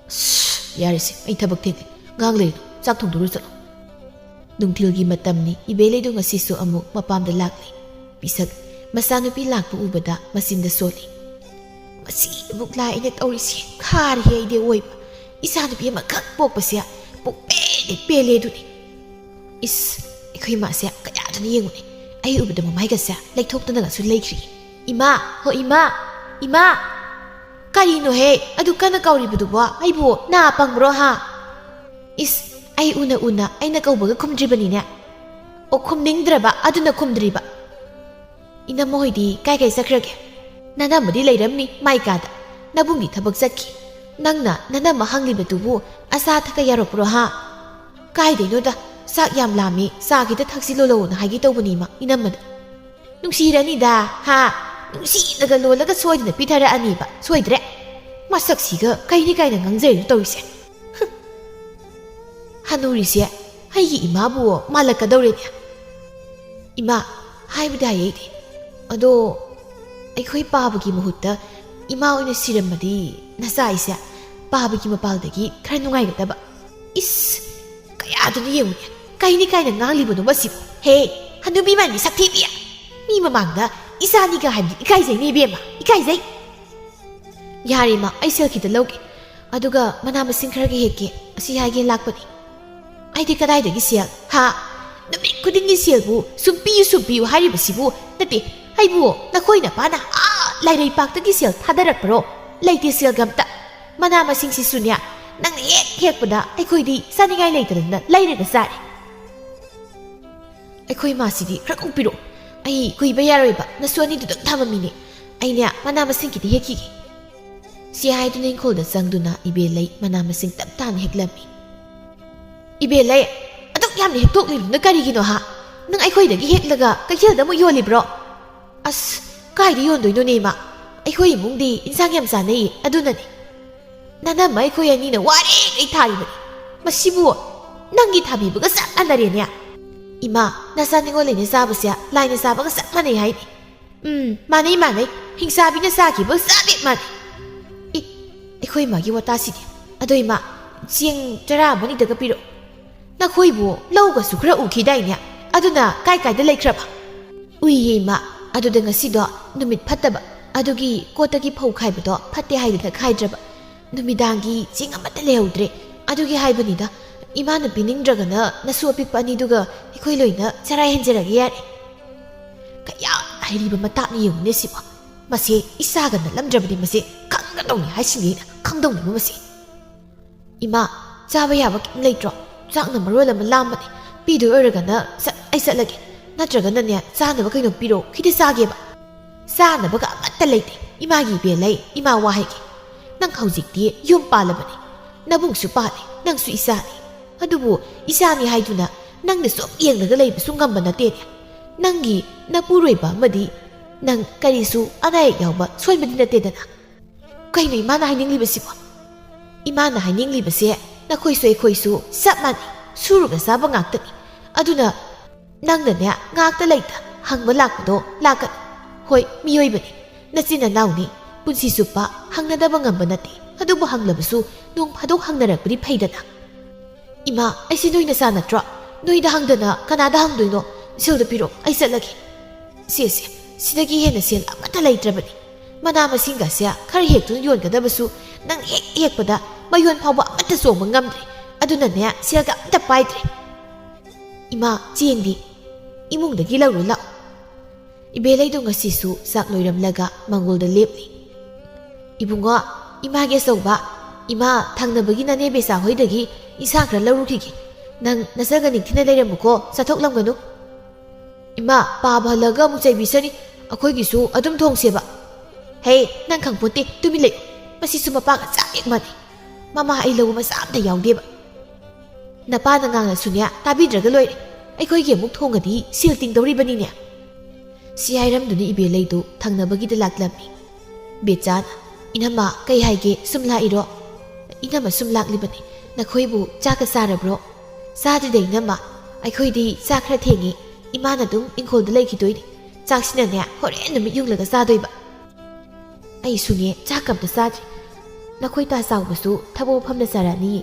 ꯑꯁ, ꯌꯥꯔꯦꯁꯦ, ꯑꯩ ꯊꯕꯛ ꯊꯦꯡꯂꯦ꯫ ꯉꯥꯡ ꯂꯩꯔꯅꯨ, ꯆꯥꯛ ꯊꯣꯡꯗꯣꯔꯨ ꯆꯠꯂꯣ꯫ ꯅꯨꯡꯊꯤꯜꯒꯤ ꯃꯇꯝꯅꯤ, ꯏꯕꯦꯂꯩꯗꯣ ꯉꯁꯤꯁꯨ ꯑꯃꯨꯛ ꯃꯄꯥꯝꯗ ꯂꯥꯛꯂꯤ꯫ ꯄꯤꯁꯛ ꯃꯆꯥꯅꯨꯄꯤ ꯂꯥꯛꯄ ꯎꯕꯗ ꯃꯆꯤꯟꯗ ꯁꯣꯜꯂꯤ꯫ "ꯃꯁꯤ ꯑꯃꯨꯛ ꯂꯥꯛꯑꯦꯅ ꯇꯧꯔꯤꯁꯤ, ꯈꯥꯔꯦꯍꯦ ꯑꯩꯗꯤ ꯑꯋꯣꯏꯕ꯫ ꯏꯆꯥꯅꯨꯄꯤ ꯑꯃꯈꯛ ꯄꯣꯛꯄꯁꯦ ꯄꯨꯛꯄꯦꯜꯂꯦ ꯄꯦꯜꯂꯦ ꯑꯗꯨꯅꯤ꯫ ꯏꯁ, ꯑꯩꯈꯣꯏ ꯏꯃꯥꯁꯦ ꯀꯌꯥꯗꯨꯅ ꯌꯦꯡꯉꯨꯅꯦ, ꯑꯩ ꯎꯕꯗ ꯃꯃꯥꯏꯒꯁꯦ ꯂꯩꯊꯣꯛꯇꯅꯒꯁꯨ ꯂꯩꯈ꯭ꯔꯤ꯫ ꯏꯃꯥ, ꯍꯣ ꯏꯃꯥ, ꯏꯃꯥ!" "ꯀꯔꯤꯅꯣꯍꯦ, ꯑꯗꯨ ꯀꯟꯅ ꯀꯧꯔꯤꯕꯗꯨꯕꯣ? ꯑꯩꯕꯨ ꯅꯥ ꯄꯪꯕ꯭ꯔꯣ ꯍꯥ?" ꯏꯁ, ꯑꯩ ꯎꯅ ꯎꯅ ꯑꯩꯅ ꯀꯧꯕꯒ ꯈꯨꯝꯗ꯭ꯔꯤꯕꯅꯤꯅꯦ꯫ ꯑꯣ, ꯈꯨꯝꯅꯤꯡꯗ꯭ꯔꯕ ꯑꯗꯨꯅ ꯈꯨꯝꯗ꯭ꯔꯤꯕ꯫ "ꯏꯅꯝꯃ ꯍꯣꯏꯗꯤ ꯀꯥꯏ ꯀꯥꯏ ꯆꯠꯈ꯭ꯔꯒꯦ?" "ꯅꯅꯝꯃꯗꯤ ꯂꯩꯔꯝꯅꯤ ꯃꯥꯏ ꯀꯥꯗ꯫ ꯅꯕꯨꯡꯗꯤ ꯊꯕꯛ ꯆꯠꯈꯤ꯫ ꯅꯪꯅ ꯅꯅꯝꯃ ꯍꯪꯂꯤꯕꯗꯨꯕꯨ ꯑꯆꯥ ꯑꯊꯛꯀ ꯌꯥꯎꯔꯛꯄ꯭ꯔꯣ ꯍꯥ?" "ꯀꯥꯏꯗꯩꯅꯣꯗ, ꯆꯥꯛ ꯌꯥꯝ ꯂꯥꯝꯃꯤ, ꯆꯥ ꯈꯤꯇ ꯊꯛꯁꯤ ꯂꯣꯜꯂꯛꯑꯣꯅ ꯍꯥꯏꯒꯦ ꯇꯧꯕꯅꯤ ꯏꯃꯥ, ꯏꯅꯝꯃꯗ꯫ ꯅꯨꯡꯁꯤꯔꯅꯤꯗ, ꯍꯥ? ꯅꯨꯡꯁꯤꯅꯒ ꯂꯣꯜꯂꯒ ꯁꯣꯏꯗꯅ ꯄꯤꯊꯔꯛꯑꯅꯤꯕ, ꯁꯣꯏꯗ꯭ꯔꯦ?" ꯃꯁꯛꯁꯤꯒ ꯀꯩꯅꯤ ꯀꯥꯏꯅ ꯉꯥꯡꯖꯔꯤꯅꯣ ꯇꯧꯔꯤꯁꯦ꯫ ꯍꯅꯨꯔꯤꯁꯦ ꯑꯩꯒꯤ ꯏꯃꯥꯕꯨ ꯃꯥꯜꯂꯛꯀꯗꯧꯔꯦꯅꯦ꯫ ꯏꯃꯥ, ꯍꯥꯏꯕꯗꯤ ꯍꯥꯏ ꯑꯩꯗꯤ꯫ ꯑꯗꯣ ꯑꯩꯈꯣꯏ ꯄꯥꯕꯒꯤ ꯃꯍꯨꯠꯇ ꯏꯃꯥ ꯑꯣꯏꯅ ꯁꯤꯔꯝꯃꯗꯤ ꯅꯆꯥ ꯑꯩꯁꯦ ꯄꯥꯕꯒꯤ ꯃꯄꯥꯜꯗꯒꯤ ꯈꯔ ꯅꯨꯡꯉꯥꯏꯒꯗꯕ꯫ ꯏꯁ, ꯀꯌꯥꯗꯨꯅ ꯌꯦꯡꯉꯨꯅꯦ, ꯀꯩꯅꯤ ꯀꯥꯏꯅ ꯉꯥꯡꯂꯤꯕꯅꯣ ꯃꯁꯤꯕꯨ? ꯍꯦ, ꯍꯅꯨꯕꯤ ꯃꯥꯟꯕꯤ ꯁꯛꯊꯤꯕꯤ! ꯃꯤ ꯃꯃꯥꯡꯗ ꯏꯆꯥꯅꯤꯒ ꯍꯥꯏꯕꯗꯤ ꯏꯀꯥꯏꯖꯩꯅꯦ ꯏꯕꯦꯝꯃ, ꯏꯀꯥꯏꯖꯩ꯫ ꯌꯥꯔꯦ ꯏꯃꯥ, ꯑꯩ ꯁꯦꯜ ꯈꯤꯇ ꯂꯧꯒꯦ, ꯑꯗꯨꯒ ꯃꯅꯥ ꯃꯁꯤꯡ ꯈꯔꯒ ꯍꯦꯛꯀꯦ, ꯑꯁꯤ ꯍꯥꯏꯒꯦ ꯂꯥꯛꯄꯅꯤ꯫ ꯑꯩꯗꯤ ꯀꯗꯥꯏꯗꯒꯤ ꯁꯦꯜ? ꯍꯥ? ꯅꯨꯃꯤꯠ ꯈꯨꯗꯤꯡꯒꯤ ꯁꯦꯜꯕꯨ ꯁꯨꯝ ꯄꯤꯌꯨ, ꯁꯨꯝ ꯄꯤꯌꯨ ꯍꯥꯏꯔꯤꯕꯁꯤꯕꯨ? ꯅꯠꯇꯦ, ꯑꯩꯕꯨ ꯅꯈꯣꯏ ꯅꯄꯥꯅ ꯑꯥ ꯂꯥꯏꯔꯩꯄꯥꯛꯇꯒꯤ ꯁꯦꯜ ꯊꯥꯗꯔꯛꯄ꯭ꯔꯣ? ꯂꯩꯇꯦ ꯁꯦꯜꯒ ꯑꯝꯇ꯫ ꯃꯅꯥ ꯃꯁꯤꯡꯁꯤꯁꯨꯅꯦ, ꯅꯪꯅ ꯍꯦꯛ ꯍꯦꯛꯄꯗ ꯑꯩꯈꯣꯏꯗꯤ ꯆꯥꯅꯤꯡꯉꯥꯏ ꯂꯩꯇꯗꯅ ꯂꯩꯔꯒ ꯆꯥꯔꯦ꯫ ꯑꯩꯈꯣꯏ ꯃꯥꯁꯤꯗꯤ ꯈꯔ ꯀꯣꯛꯄꯤꯔꯣ꯫ ꯑꯩ ꯀꯨꯏꯕ ꯌꯥꯔꯣꯏꯕ, ꯅꯁꯨ ꯑꯅꯤꯗꯨꯗꯪ ꯊꯥꯕ ꯃꯤꯅꯦ꯫ ꯑꯩꯅꯦ ꯃꯅꯥ ꯃꯁꯤꯡ ꯈꯤꯇ ꯍꯦꯛꯈꯤꯒꯦ꯫ ꯁꯤ ꯍꯥꯏꯗꯨꯅ ꯏꯪꯈꯣꯜꯗ ꯆꯪꯗꯨꯅ ꯏꯕꯦꯜꯂꯩ ꯃꯅꯥ ꯃꯁꯤꯡ ꯇꯞ ꯇꯥꯅ ꯍꯦꯛꯂꯝꯃꯤ꯫ ꯏꯕꯦꯜꯂꯩ, ꯑꯗꯨꯛ ꯌꯥꯝꯅ ꯍꯦꯛꯇꯣꯛꯂꯤꯕꯗꯨꯅ ꯀꯔꯤꯒꯤꯅꯣ ꯍꯥ? ꯅꯪ ꯑꯩꯈꯣꯏꯗꯒꯤ ꯍꯦꯛꯂꯒ ꯀꯩꯊꯦꯜꯗ ꯑꯃꯨꯛ ꯌꯣꯜꯂꯤꯕ꯭ꯔꯣ? ꯑꯁ, ꯀꯥꯏꯗ ꯌꯣꯟꯗꯣꯏꯅꯣꯅꯦ ꯏꯃꯥ? ꯑꯩꯈꯣꯏ ꯏꯃꯨꯡꯗꯤ ꯏꯟꯁꯥꯡ ꯌꯥꯝ ꯆꯥꯅꯩꯌꯦ, ꯑꯗꯨꯅꯅꯦ꯫ ꯅꯅꯝꯃ ꯑꯩꯈꯣꯏ ꯑꯅꯤꯅ ꯋꯥꯔꯦꯡꯈꯩ ꯊꯥꯔꯤꯕꯅꯤ꯫ ꯃꯁꯤꯕꯨ ꯅꯪꯒꯤ ꯊꯥꯕꯤꯕꯒ ꯆꯞ ꯃꯥꯟꯅꯔꯦꯅꯦ꯫ ꯏꯃꯥ, ꯅꯆꯥ ꯅꯤꯉꯣꯜ ꯂꯩꯅ ꯆꯥꯕꯁꯦ ꯂꯥꯏꯅ ꯆꯥꯕꯒ ꯆꯞ ꯃꯥꯟꯅꯩ ꯍꯥꯏꯅꯤ꯫ ꯎꯝ, ꯃꯥꯟꯅꯩ, ꯃꯥꯟꯅꯩ꯫ ꯍꯤꯡꯆꯥꯕꯤꯅ ꯆꯥꯈꯤꯕꯒ ꯆꯞ ꯍꯦꯛ ꯃꯥꯟꯅꯩ꯫ ꯏ, ꯑꯩꯈꯣꯏ ꯏꯃꯥꯒꯤ ꯋꯥꯇꯥꯁꯤꯗꯤ꯫ ꯑꯗꯣ ꯏꯃꯥ, ꯆꯦꯡ ꯆꯔꯥ ꯑꯃꯅꯤꯗꯒ ꯄꯤꯔꯛꯑꯣ꯫ ꯅꯈꯣꯏꯕꯨ ꯂꯧꯒꯁꯨ ꯈꯔ ꯎꯈꯤꯗꯥꯏꯅꯦ? ꯑꯗꯨꯅ ꯀꯥꯏ ꯀꯥꯏꯗ ꯂꯩꯈ꯭ꯔꯕ? ꯎꯏꯌꯦ ꯏꯃꯥ, ꯑꯗꯨꯗ ꯉꯁꯤꯗꯣ ꯅꯨꯃꯤꯠ ꯐꯠꯇꯕ, ꯑꯗꯨꯒꯤ ꯀꯣꯠꯇꯒꯤ ꯐꯧ ꯈꯥꯏꯕꯗꯣ ꯐꯠꯇꯦ ꯍꯥꯏꯗꯅ ꯈꯥꯏꯗ꯭ꯔꯕ꯫ ꯅꯨꯃꯤꯗꯥꯡꯒꯤ ꯆꯦꯡ ꯑꯃꯠꯇ ꯂꯩꯍꯧꯗ꯭ꯔꯦ, ꯑꯗꯨꯒꯤ ꯍꯥꯏꯕꯅꯤꯗ꯫ ꯏꯃꯥꯅ ꯄꯤꯅꯤꯡꯗ꯭ꯔꯒꯅ ꯅꯁꯨ ꯑꯄꯤꯛꯄ ꯑꯅꯤꯗꯨꯒ ꯑꯩꯈꯣꯏ ꯂꯣꯏꯅ ꯆꯔꯥ ꯍꯦꯟꯖꯔꯒꯦ ꯌꯥꯔꯦ꯫ ꯀꯌꯥ ꯍꯩꯔꯤꯕ ꯃꯇꯥꯛꯅ ꯌꯦꯡꯉꯨꯅꯦ ꯁꯤꯕꯣ꯫ ꯃꯁꯦ ꯏꯆꯥꯒ ꯅꯠꯂꯝꯗ꯭ꯔꯕꯗꯤ ꯃꯁꯦ ꯈꯪꯒꯗꯧꯅꯤ ꯍꯥꯏꯁꯤꯅꯤ ꯑꯩꯅ, ꯈꯪꯗꯧꯅꯤꯕ ꯃꯁꯦ꯫ ꯏꯃꯥ, ꯆꯥꯕ ꯌꯥꯕ ꯀꯩꯝ ꯂꯩꯇ꯭ꯔꯣ? ꯆꯥꯛꯅ ꯃꯔꯣꯜ ꯑꯃ ꯂꯥꯝꯕꯅꯦ꯫ ꯄꯤꯗꯣꯏ ꯑꯣꯏꯔꯒꯅ ꯁꯠ ꯑꯩ ꯆꯠꯂꯒꯦ꯫ ꯅꯠꯇ꯭ꯔꯒꯅꯅꯦ, ꯆꯥꯅꯕ ꯀꯩꯅꯣ ꯄꯤꯔꯣ, ꯈꯤꯇ ꯆꯥꯒꯦꯕ꯫ ꯆꯥꯅꯕꯒ ꯑꯃꯠꯇ ꯂꯩꯇꯦ꯫ ꯏꯃꯥꯒꯤ ꯏꯕꯦꯜꯂꯩ, ꯏꯃꯥ ꯋꯥ ꯍꯥꯏꯒꯦ꯫ ꯅꯪ ꯍꯧꯖꯤꯛꯇꯤ ꯌꯨꯝ ꯄꯥꯜꯂꯕꯅꯤ꯫ ꯅꯕꯨꯡꯁꯨ ꯄꯥꯜꯂꯦ, ꯅꯪꯁꯨ ꯏꯆꯥꯅꯤ꯫ ꯑꯗꯨꯕꯨ ꯏꯆꯥꯅꯤ ꯍꯥꯏꯗꯨꯅ ꯅꯪꯅ ꯁꯨꯝ ꯌꯦꯡꯂꯒ ꯂꯩꯕꯁꯨ ꯉꯝꯕ ꯅꯠꯇꯦꯅꯦ꯫ ꯅꯪꯒꯤ ꯅꯄꯨꯔꯣꯏꯕ ꯑꯃꯗꯤ ꯅꯪ ꯀꯔꯤꯁꯨ ꯑꯅꯥ ꯑꯌꯦꯛ ꯌꯥꯎꯕ ꯁꯣꯏꯕꯗꯤ ꯅꯠꯇꯦꯗꯅ꯫ ꯀꯩꯅꯣ ꯏꯃꯥꯅ ꯍꯥꯏꯅꯤꯡꯂꯤꯕꯁꯤꯕꯣ? ꯏꯃꯥꯅ ꯍꯥꯏꯅꯤꯡꯂꯤꯕꯁꯦ ꯅꯈꯣꯏꯁꯨ ꯑꯩꯈꯣꯏꯁꯨ ꯆꯞ ꯃꯥꯟꯅꯩ, ꯁꯨꯔꯒ ꯆꯥꯕ ꯉꯥꯛꯇꯅꯤ꯫ ꯑꯗꯨꯅ ꯅꯪꯅꯅꯦ ꯉꯥꯛꯇ ꯂꯩꯇ ꯍꯪꯕ ꯂꯥꯛꯄꯗꯣ ꯂꯥꯛꯀꯅꯨ꯫ ꯍꯣꯏ, ꯃꯤꯑꯣꯏꯕꯅꯤ, ꯅꯆꯤꯟ ꯅꯅꯥꯎꯅꯤ, ꯄꯨꯟꯁꯤ ꯆꯨꯞꯄ ꯍꯪꯅꯗꯕ ꯉꯝꯕ ꯅꯠꯇꯦ꯫ ꯑꯗꯨꯕꯨ ꯍꯪꯂꯕꯁꯨ ꯅꯣꯡ ꯐꯥꯗꯣꯛ ꯍꯪꯅꯔꯛꯄꯗꯤ ꯐꯩꯗꯅ꯫ ꯏꯃꯥ, ꯑꯩꯁꯤ ꯅꯣꯏ ꯅꯆꯥ ꯅꯠꯇ꯭ꯔꯣ? ꯅꯣꯏꯗ ꯍꯪꯗꯅ ꯀꯅꯥꯗ ꯍꯪꯗꯣꯏꯅꯣ? ꯁꯦꯜꯗꯣ ꯄꯤꯔꯛꯑꯣ, ꯑꯩ ꯆꯠꯂꯒꯦ꯫ ꯁꯦ, ꯁꯦ, ꯁꯤꯗꯒꯤ ꯍꯦꯟꯅ ꯁꯦꯜ ꯑꯃꯠꯇ ꯂꯩꯇ꯭ꯔꯕꯅꯤ꯫ ꯃꯅꯥ ꯃꯁꯤꯡꯒꯁꯦ ꯈꯔ ꯍꯦꯛꯇꯨꯅ ꯌꯣꯟꯒꯗꯕꯁꯨ ꯅꯪ ꯍꯦꯛ ꯍꯦꯛꯄꯗ ꯃꯌꯣꯟ ꯐꯥꯎꯕ ꯑꯃꯠꯇ ꯆꯣꯡꯕ ꯉꯝꯗ꯭ꯔꯦ꯫ ꯑꯗꯨꯅꯅꯦ, ꯁꯦꯜꯒ ꯑꯝꯇ ꯄꯥꯏꯗ꯭ꯔꯦ꯫ ꯏꯃꯥ, ꯆꯦꯡꯗꯤ ꯏꯃꯨꯡꯗꯒꯤ ꯂꯧꯔꯨ ꯂꯥꯛꯑꯣ꯫ ꯏꯕꯦꯂꯩꯗꯣ ꯉꯁꯤꯁꯨ ꯆꯥꯛ ꯂꯣꯏꯔꯝꯂꯒ ꯃꯪꯒꯣꯜꯗ ꯂꯦꯞꯂꯤ꯫ ꯏꯕꯨꯡꯉꯣ, ꯏꯃꯥꯒꯤ ꯑꯆꯧꯕ, ꯏꯃꯥ, ꯊꯪꯅꯕꯒꯤ ꯅꯅꯦ ꯕꯦꯆꯥ ꯍꯣꯏꯗꯒꯤ ꯏꯟꯁꯥꯡ ꯈꯔ ꯂꯧꯔꯨꯈꯤꯒꯦ꯫ ꯅꯪ ꯅꯆꯟꯒ ꯅꯤꯡꯊꯤꯅ ꯂꯩꯔꯝꯃꯨꯀꯣ, ꯆꯠꯊꯣꯛꯂꯝꯒꯅꯨ꯫ ꯏꯃꯥ, ꯄꯥꯕ ꯍꯜꯂꯒ ꯑꯃꯨꯛ ꯆꯩꯕꯤꯁꯅꯤ, ꯑꯩꯈꯣꯏꯒꯤꯁꯨ ꯑꯗꯨꯝ ꯊꯣꯡꯁꯦꯕ꯫ ꯍꯦ, ꯅꯪ ꯈꯪꯄꯣꯠꯇꯦ, ꯇꯨꯃꯤꯟ ꯂꯩꯌꯨ꯫ ꯃꯁꯤꯁꯨ ꯃꯄꯥꯒ ꯆꯞ ꯍꯦꯛ ꯃꯥꯟꯅꯩ꯫ ꯃꯃꯥ ꯑꯩ ꯂꯧꯕ ꯃꯆꯥ ꯑꯝꯇ ꯌꯥꯎꯗꯦꯕ꯫ ꯅꯄꯥꯅ ꯉꯥꯡꯂꯁꯨꯅꯦ, ꯇꯥꯕꯤꯗ꯭ꯔꯒ ꯂꯣꯏꯔꯦ꯫ ꯑꯩꯈꯣꯏꯒꯤ ꯑꯃꯨꯛ ꯊꯣꯡꯉꯗꯤ ꯁꯦꯜ ꯇꯤꯡꯗꯧꯔꯤꯕꯅꯤꯅꯦ꯫ ꯁꯤ ꯍꯥꯏꯔꯝꯗꯨꯅ ꯏꯕꯦꯂꯩꯗꯨ ꯊꯪꯅꯕꯒꯤꯗ ꯂꯥꯛꯂꯝꯃꯤ꯫ ꯕꯦꯆꯥꯅ, "ꯏꯅꯝꯃ, ꯀꯩ ꯍꯥꯏꯒꯦ? ꯁꯨꯝ ꯂꯥꯛꯏꯔꯣ?" "ꯏꯅꯝꯃ, ꯁꯨꯝ ꯂꯥꯛꯂꯤꯕꯅꯤ꯫ ꯅꯈꯣꯏꯕꯨ ꯆꯥꯛꯀ ꯆꯥꯔꯕ꯭ꯔꯣ?" "ꯆꯥꯗ꯭ꯔꯤꯗ, ꯏꯅꯝꯃ꯫ ꯑꯩꯈꯣꯏꯗꯤ ꯆꯥꯛ ꯈꯔ ꯊꯦꯡꯉꯤ꯫ ꯏꯃꯥꯅ ꯑꯗꯨꯝ ꯏꯪꯈꯣꯜꯗ ꯂꯩꯈꯤꯗꯣꯏꯅꯤ꯫ ꯆꯥꯛꯁꯤꯅꯅꯦ, ꯍꯣꯔꯦꯟ ꯅꯨꯃꯤꯠ ꯌꯨꯡꯂꯒ ꯆꯥꯗꯣꯏꯕ꯫ ꯑꯩꯁꯨꯅꯦ, ꯆꯥꯛꯀ ꯑꯝꯇ ꯆꯥꯗ꯭ꯔꯤ꯫ ꯅꯈꯣꯏ ꯇꯥ ꯆꯥꯎꯕꯁꯨ ꯊꯕꯛ ꯃꯐꯝꯗ ꯆꯥꯔꯛꯑꯅꯤꯌꯦ꯫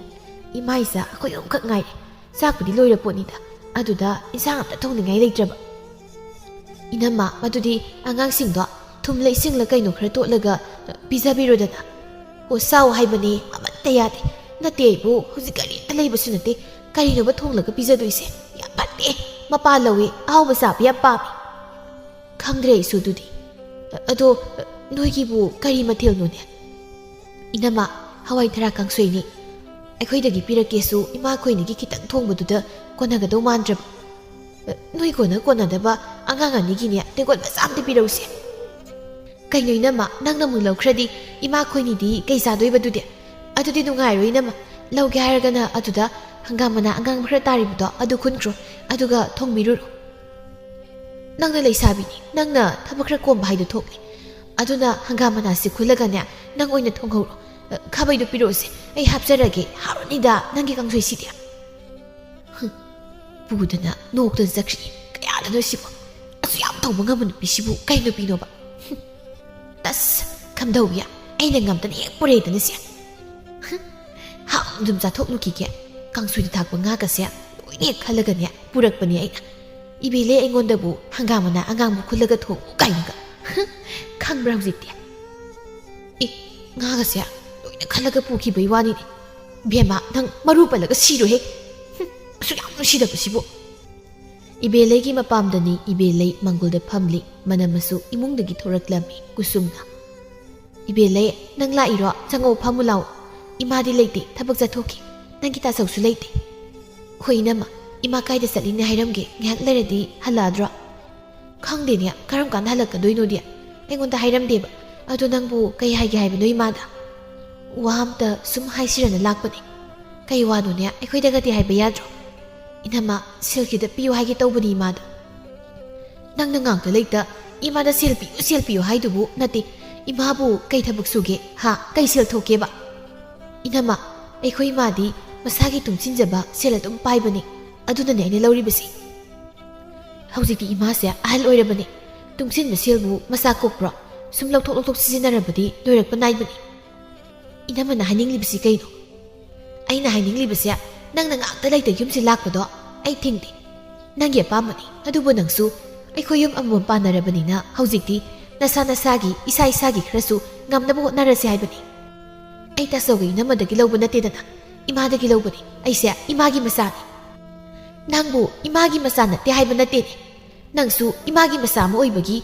ꯏꯃꯥ ꯏꯆꯥ ꯑꯩꯈꯣꯏ ꯑꯍꯨꯝꯈꯛ ꯉꯥꯏꯔꯦ꯫ ꯆꯥꯛꯄꯨꯗꯤ ꯂꯣꯏꯔ ꯄꯣꯠꯅꯤꯗ, ꯑꯗꯨꯗ ꯏꯟꯁꯥꯡ ꯑꯝꯇ ꯊꯣꯡꯅꯤꯡꯉꯥꯏ ꯂꯩꯇ꯭ꯔꯕ꯫" "ꯏꯅꯝꯃ, ꯃꯗꯨꯗꯤ ꯑꯉꯥꯡꯁꯤꯡꯗꯣ ꯊꯨꯝꯂ ꯏꯁꯤꯡꯂ ꯀꯩꯅꯣ ꯈꯔ ꯇꯣꯠꯂꯒ ꯄꯤꯖꯕꯤꯔꯣꯗꯅ꯫" "ꯑꯣ, ꯆꯥꯎ ꯍꯥꯏꯕꯅꯦ, ꯑꯃꯠꯇ ꯌꯥꯗꯦ꯫ ꯅꯠꯇꯦ ꯑꯩꯕꯨ, ꯍꯧꯖꯤꯛ ꯀꯔꯤꯝꯇ ꯂꯩꯕꯁꯨ ꯅꯠꯇꯦ꯫ ꯀꯔꯤꯅꯣꯕ ꯊꯣꯡꯂꯒ ꯄꯤꯖꯗꯣꯏꯁꯦ? ꯌꯥꯝ ꯐꯠꯇꯦ꯫ ꯃꯄꯥ ꯂꯧꯏ, ꯑꯍꯥꯎꯕ ꯆꯥꯕ ꯌꯥꯝ ꯄꯥꯝꯃꯤ꯫" "ꯈꯪꯗ꯭ꯔꯦ ꯑꯩꯁꯨ ꯑꯗꯨꯗꯤ꯫ ꯑꯗꯣ ꯅꯣꯏꯒꯤꯕꯨ ꯀꯔꯤ ꯃꯊꯦꯜꯅꯣꯅꯦ?" "ꯏꯅꯝꯃ, ꯍꯋꯥꯏ ꯊꯔꯥꯛ ꯀꯥꯡꯁꯣꯏꯅꯤ꯫ ꯑꯩꯈꯣꯏꯗꯒꯤ ꯄꯤꯔꯛꯀꯦꯁꯨ ꯏꯃꯥ ꯈꯣꯏꯅꯤꯒꯤ ꯈꯤꯇꯪ ꯊꯣꯡꯕꯗꯨꯗ ꯀꯣꯟꯅꯒꯗꯧ ꯃꯥꯟꯗ꯭ꯔꯕ꯫" "ꯅꯣꯏ ꯀꯣꯟꯅ ꯀꯣꯟꯅꯗꯕ ꯑꯉꯥꯡ ꯑꯅꯤꯒꯤꯅꯦ ꯇꯦꯡꯀꯣꯠ ꯃꯆꯥ ꯑꯝꯇ ꯄꯤꯔꯛꯎꯁꯦ꯫" "ꯀꯩꯅꯣ ꯏꯅꯝꯃ, ꯅꯪꯅ ꯑꯃꯨꯛ ꯂꯧꯈ꯭ꯔꯗꯤ ꯏꯃꯥ ꯈꯣꯏꯅꯤꯗꯤ ꯀꯩ ꯆꯥꯗꯣꯏꯕ ꯑꯗꯨꯗꯤ? ꯑꯗꯨꯗꯤ ꯅꯨꯡꯉꯥꯏꯔꯣꯏ ꯏꯅꯝꯃ꯫ ꯂꯧꯒꯦ ꯍꯥꯏꯔꯒꯅ ꯑꯗꯨꯗ ꯍꯪꯒꯥꯝ ꯃꯅꯥ ꯑꯉꯥꯡꯕ ꯈꯔ ꯇꯥꯔꯤꯕꯗꯣ ꯑꯗꯨ ꯈꯨꯟꯈ꯭ꯔꯣ, ꯑꯗꯨꯒ ꯊꯣꯡꯕꯤꯔꯨꯔꯣ꯫" "ꯅꯪꯅ ꯂꯩꯁꯥꯕꯤꯅꯤ, ꯅꯪꯅ ꯊꯕꯛ ꯈꯔ ꯀꯣꯝꯕ ꯍꯥꯏꯗꯣ ꯊꯣꯛꯂꯦ꯫ ꯑꯗꯨꯅ ꯍꯪꯒꯥꯝ ꯃꯅꯥꯁꯤ ꯈꯨꯜꯂꯒꯅꯦ, ꯅꯪ ꯑꯣꯏꯅ ꯊꯣꯡꯍꯧꯔꯣ꯫ ꯑ, ꯈꯥꯕꯩꯗꯣ ꯄꯤꯔꯛꯑꯣꯁꯦ, ꯑꯩ ꯍꯥꯞꯆꯔꯒꯦ꯫ ꯍꯥꯎꯔꯅꯤꯗ ꯅꯪꯒꯤ ꯀꯥꯡꯁꯣꯏꯁꯤꯗꯤ꯫ ꯍꯨꯝ, ꯄꯨꯗꯅ ꯅꯣꯛꯇꯅ ꯆꯠꯈ꯭ꯔꯤ꯫ ꯀꯌꯥꯗꯅꯣ ꯁꯤꯕꯣ? ꯑꯁꯨꯛ ꯌꯥꯝ ꯇꯧꯕ ꯉꯝꯕ ꯅꯨꯄꯤꯁꯤꯕꯨ ꯀꯩ ꯅꯨꯄꯤꯅꯣꯕ? ꯍꯨꯝ, ꯇꯁ, ꯈꯝꯗꯧꯕꯤ, ꯑꯩꯅ ꯉꯝꯗꯅ ꯍꯦꯛ ꯄꯨꯔꯛꯏꯗꯅ ꯁꯦ꯫ ꯍꯨꯝ, ꯍꯥꯎꯅ ꯑꯗꯨꯝ ꯆꯥꯊꯣꯛꯂꯨꯈꯤꯒꯦ꯫ ꯀꯥꯡꯁꯣꯏꯗ ꯊꯥꯛꯄ ꯉꯥꯒꯁꯦ ꯂꯣꯏꯅ ꯍꯦꯛ ꯈꯜꯂꯒꯅꯦ ꯄꯨꯔꯛꯄꯅꯦ ꯑꯩꯅ꯫ ꯏꯕꯦꯂꯦ ꯑꯩꯉꯣꯟꯗꯕꯨ ꯍꯪꯒꯥꯝ ꯃꯅꯥ ꯑꯉꯥꯡꯕ ꯈꯨꯜꯂꯒ ꯊꯣꯡꯉꯨ ꯀꯥꯏꯅꯒ꯫ ꯍꯨꯝ, ꯈꯪꯕ꯭ꯔꯥ ꯍꯧꯖꯤꯛꯇꯤ? ꯑꯦ, ꯉꯥꯒꯁꯦ ꯂꯣꯏꯅ ꯈꯜꯂꯒ ꯄꯨꯈꯤꯕꯩ ꯋꯥꯅꯤꯅꯦ꯫ ꯕꯦꯝꯃ, ꯅꯪ ꯃꯔꯨ ꯄꯜꯂꯒ ꯁꯤꯔꯣꯍꯦ꯫ ꯍꯨꯝ, ꯑꯁꯨꯛ ꯌꯥꯝ ꯅꯨꯡꯁꯤꯗꯕꯁꯤꯕꯨ꯫ ꯏꯕꯦꯂꯩꯒꯤ ꯃꯄꯥꯝꯗꯅꯤ ꯏꯕꯦꯂꯩ ꯃꯪꯒꯣꯜꯗ ꯐꯝꯂꯤ꯫ ꯃꯅꯝ ꯑꯁꯨ ꯏꯃꯨꯡꯗꯒꯤ ꯊꯣꯔꯛꯂꯝꯃꯤ ꯀꯨꯁꯨꯝꯅ꯫ "ꯏꯕꯦꯂꯩ, ꯅꯪ ꯂꯥꯛꯏꯔꯣ? ꯆꯪꯉꯛꯑꯣ, ꯐꯝꯃꯨ ꯂꯥꯛꯑꯣ꯫ ꯏꯃꯥꯗꯤ ꯂꯩꯇꯦ, ꯊꯕꯛ ꯆꯠꯊꯣꯛꯈꯤ꯫ ꯅꯪꯒꯤ ꯇꯥꯆꯧꯁꯨ ꯂꯩꯇꯦ꯫" "ꯍꯣꯏ ꯏꯅꯝꯃ, ꯏꯃꯥ ꯀꯥꯏꯗ ꯆꯠꯂꯤꯅꯦ ꯍꯥꯏꯔꯝꯒꯦ? ꯉꯥꯏꯍꯥꯛ ꯂꯩꯔꯗꯤ ꯍꯜꯂꯛꯑꯗ꯭ꯔꯣ?" "ꯈꯪꯗꯦꯅꯦ, ꯀꯔꯝ ꯀꯥꯟꯗ ꯍꯜꯂꯛꯀꯗꯣꯏꯅꯣꯗꯤ ꯑꯩꯉꯣꯟꯗ ꯍꯥꯏꯔꯝꯗꯦꯕ꯫ ꯑꯗꯣ ꯅꯪꯕꯨ ꯀꯩ ꯍꯥꯏꯒꯦ ꯍꯥꯏꯕꯅꯣ ꯏꯃꯥꯗ?" "ꯋꯥ ꯑꯝꯇ ꯁꯨꯝ ꯍꯥꯏꯁꯤꯔꯅ ꯂꯥꯛꯄꯅꯦ꯫" "ꯀꯩ ꯋꯥꯅꯣꯅꯦ? ꯑꯩꯈꯣꯏꯗꯒꯗꯤ ꯍꯥꯏꯕ ꯌꯥꯗ꯭ꯔꯣ?" "ꯏꯅꯝꯃ, ꯁꯦꯜ ꯈꯤꯇ ꯄꯤꯌꯨ ꯍꯥꯏꯒꯦ ꯇꯧꯕꯅꯤ ꯏꯃꯥꯗ꯫" "ꯅꯪꯅ ꯉꯥꯛꯇ ꯂꯩꯇ ꯏꯃꯥꯗ ꯁꯦꯜ ꯄꯤꯌꯨ, ꯁꯦꯜ ꯄꯤꯌꯨ ꯍꯥꯏꯗꯨꯕꯨ ꯅꯠꯇꯦ꯫ ꯏꯃꯥꯕꯨ ꯀꯩ ꯊꯕꯛ ꯁꯨꯒꯦ? ꯍꯥ? ꯀꯩ ꯁꯦꯜ ꯊꯣꯛꯀꯦꯕ?" "ꯏꯅꯝꯃ, ꯑꯩꯈꯣꯏ ꯏꯃꯥꯗꯤ ꯃꯁꯥꯒꯤ ꯇꯨꯡꯁꯤꯟꯖꯕ ꯁꯦꯜ ꯑꯗꯨꯝ ꯄꯥꯏꯕꯅꯤ꯫ ꯑꯗꯨꯅꯅꯦ ꯑꯩꯅ ꯂꯧꯔꯤꯕꯁꯤ꯫ ꯍꯧꯖꯤꯛꯇꯤ ꯏꯃꯥꯁꯦ ꯑꯍꯜ ꯑꯣꯏꯔꯕꯅꯤ꯫ ꯇꯨꯡꯁꯤꯟꯕ ꯁꯦꯜꯕꯨ ꯃꯆꯥ ꯀꯣꯛꯄ꯭ꯔꯣ? ꯁꯨꯝ ꯂꯧꯊꯣꯛ ꯂꯧꯊꯣꯛ ꯁꯤꯖꯤꯟꯅꯔꯕꯗꯤ ꯂꯣꯏꯔꯛꯄ ꯅꯥꯏꯕꯅꯤ꯫" "ꯏꯅꯝꯃꯅ ꯍꯥꯏꯅꯤꯡꯂꯤꯕꯁꯤ ꯀꯩꯅꯣ?" "ꯑꯩꯅ ꯍꯥꯏꯅꯤꯡꯂꯤꯕꯁꯦ, ꯅꯪꯅ ꯉꯥꯛꯇ ꯂꯩꯇ ꯌꯨꯝꯁꯤ ꯂꯥꯛꯄꯗꯣ ꯑꯩ ꯊꯤꯡꯗꯦ꯫ ꯅꯪꯒꯤ ꯑꯄꯥꯝꯕꯅꯤ꯫ ꯑꯗꯨꯕꯨ ꯅꯪꯁꯨ ꯑꯩꯈꯣꯏ ꯌꯨꯝ ꯑꯃꯃꯝ ꯄꯥꯟꯅꯔꯕꯅꯤꯅ ꯍꯧꯖꯤꯛꯇꯤ ꯅꯁꯥ ꯅꯁꯥꯒꯤ, ꯏꯁꯥ ꯏꯁꯥꯒꯤ ꯈꯔꯁꯨ ꯉꯝꯅꯕ ꯍꯣꯠꯅꯔꯁꯦ ꯍꯥꯏꯕꯅꯤ꯫ ꯑꯩ ꯇꯥꯆꯧꯒ ꯏꯅꯝꯃꯗꯒꯤ ꯂꯧꯕ ꯅꯠꯇꯦꯗꯅ, ꯏꯃꯥꯗꯒꯤ ꯂꯧꯕꯅꯤ꯫ ꯑꯩꯁꯦ ꯏꯃꯥꯒꯤ ꯃꯆꯥꯅꯤ꯫" "ꯅꯪꯕꯨ ꯏꯃꯥꯒꯤ ꯃꯆꯥ ꯅꯠꯇꯦ ꯍꯥꯏꯕ ꯅꯠꯇꯦꯅꯦ꯫ ꯅꯪꯁꯨ ꯏꯃꯥꯒꯤ ꯃꯆꯥ ꯑꯃ ꯑꯣꯏꯕꯒꯤ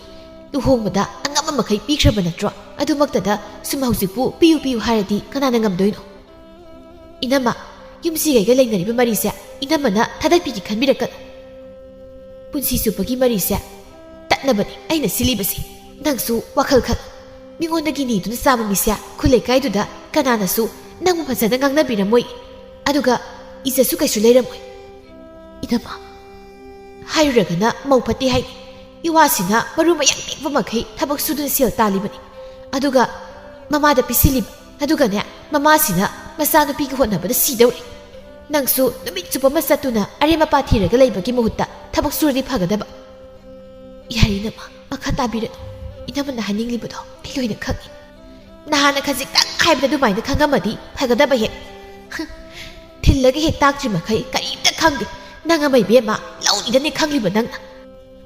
ꯂꯨꯍꯣꯡꯕꯗ ꯑꯉꯝꯕ ꯃꯈꯩ ꯄꯤꯈ꯭ꯔꯕ ꯅꯠꯇ꯭ꯔꯣ? ꯑꯗꯨꯃꯛꯇꯗ ꯁꯨꯝ ꯍꯧꯖꯤꯛꯄꯨ ꯄꯤꯌꯨ ꯄꯤꯌꯨ ꯍꯥꯏꯔꯗꯤ ꯀꯅꯥꯅ ꯉꯝꯗꯣꯏꯅꯣ?" "ꯏꯅꯝꯃ, ꯌꯨꯝꯁꯤꯒꯩꯒ ꯂꯩꯅꯔꯤꯕ ꯃꯔꯤꯁꯦ ꯏꯅꯝꯃꯅ ꯊꯥꯗꯠꯄꯤꯒꯦ ꯈꯟꯕꯤꯔꯛꯀꯅꯨ꯫ ꯄꯨꯟꯁꯤ ꯆꯨꯞꯄꯒꯤ ꯃꯔꯤꯁꯦ ꯇꯠꯅꯕꯅꯤ ꯑꯩꯅ ꯁꯤꯜꯂꯤꯕꯁꯦ꯫ ꯅꯪꯁꯨ ꯋꯥꯈꯜ ꯈꯜ꯫ ꯃꯤꯉꯣꯟꯗꯒꯤ ꯅꯤꯗꯨꯅ ꯆꯥꯕ ꯃꯤꯁꯦ ꯈꯨꯜ ꯂꯩꯀꯥꯏꯗꯨꯗ ꯀꯅꯥꯅꯁꯨ ꯅꯪꯕꯨ ꯐꯖꯅ ꯉꯥꯡꯅꯕꯤꯔꯝꯃꯣꯏ꯫ ꯑꯗꯨꯒ ꯏꯖꯠꯁꯨ ꯀꯩꯁꯨ ꯂꯩꯔꯝꯃꯣꯏ꯫" "ꯏꯅꯝꯃ, ꯍꯥꯏꯔꯨꯔꯒꯅ ꯃꯧ ꯐꯠꯇꯦ ꯍꯥꯏꯅꯤ꯫ ꯏꯋꯥꯁꯤꯅ ꯃꯔꯨ ꯃꯌꯥꯡ ꯅꯦꯛꯄ ꯃꯈꯩ ꯊꯕꯛ ꯁꯨꯗꯨꯅ ꯁꯦꯜ ꯇꯥꯜꯂꯤꯕꯅꯤ꯫ ꯑꯗꯨꯒ ꯃꯃꯥꯗ ꯄꯤꯁꯤꯜꯂꯤꯕ꯫ ꯑꯗꯨꯒꯅꯦ, ꯃꯃꯥꯁꯤꯅ ꯃꯆꯥꯅꯨꯄꯤꯒꯤ ꯍꯣꯠꯅꯕꯗ ꯁꯤꯗꯧꯔꯦ꯫ ꯅꯪꯁꯨ ꯅꯨꯃꯤꯠ ꯆꯨꯞꯄ ꯑꯃ ꯆꯠꯇꯨꯅ ꯑꯔꯦꯝ ꯑꯄꯥ ꯊꯤꯔꯒ ꯂꯩꯕꯒꯤ ꯃꯍꯨꯠꯇ ꯊꯕꯛ ꯁꯨꯔꯗꯤ ꯐꯒꯗꯕ꯫ ꯌꯥꯔꯦ ꯏꯅꯝꯃ, ꯃꯈꯥ ꯇꯥꯕꯤꯔꯅꯨ꯫ ꯏꯅꯝꯃꯅ ꯍꯥꯏꯅꯤꯡꯂꯤꯕꯗꯣ ꯑꯩ ꯂꯣꯏꯅ ꯈꯪꯏ꯫ ꯅꯍꯥꯟꯅ ꯈꯖꯤꯛꯇꯪ ꯍꯥꯏꯕꯗ ꯑꯗꯨꯃꯥꯏꯅ ꯈꯪꯉꯝꯃꯗꯤ ꯐꯒꯗꯕ ꯍꯦꯛ꯫ ꯍꯨꯝ, ꯊꯤꯜꯂꯒ ꯍꯦꯛ ꯇꯥꯛꯇ꯭ꯔꯤ ꯃꯈꯩ ꯀꯔꯤꯝꯇ ꯈꯪꯗꯦ꯫ ꯅꯪ ꯑꯃ ꯏꯕꯦꯝꯃ, ꯂꯧꯅꯤꯗꯅꯦ ꯈꯪꯂꯤꯕ ꯅꯪꯅ꯫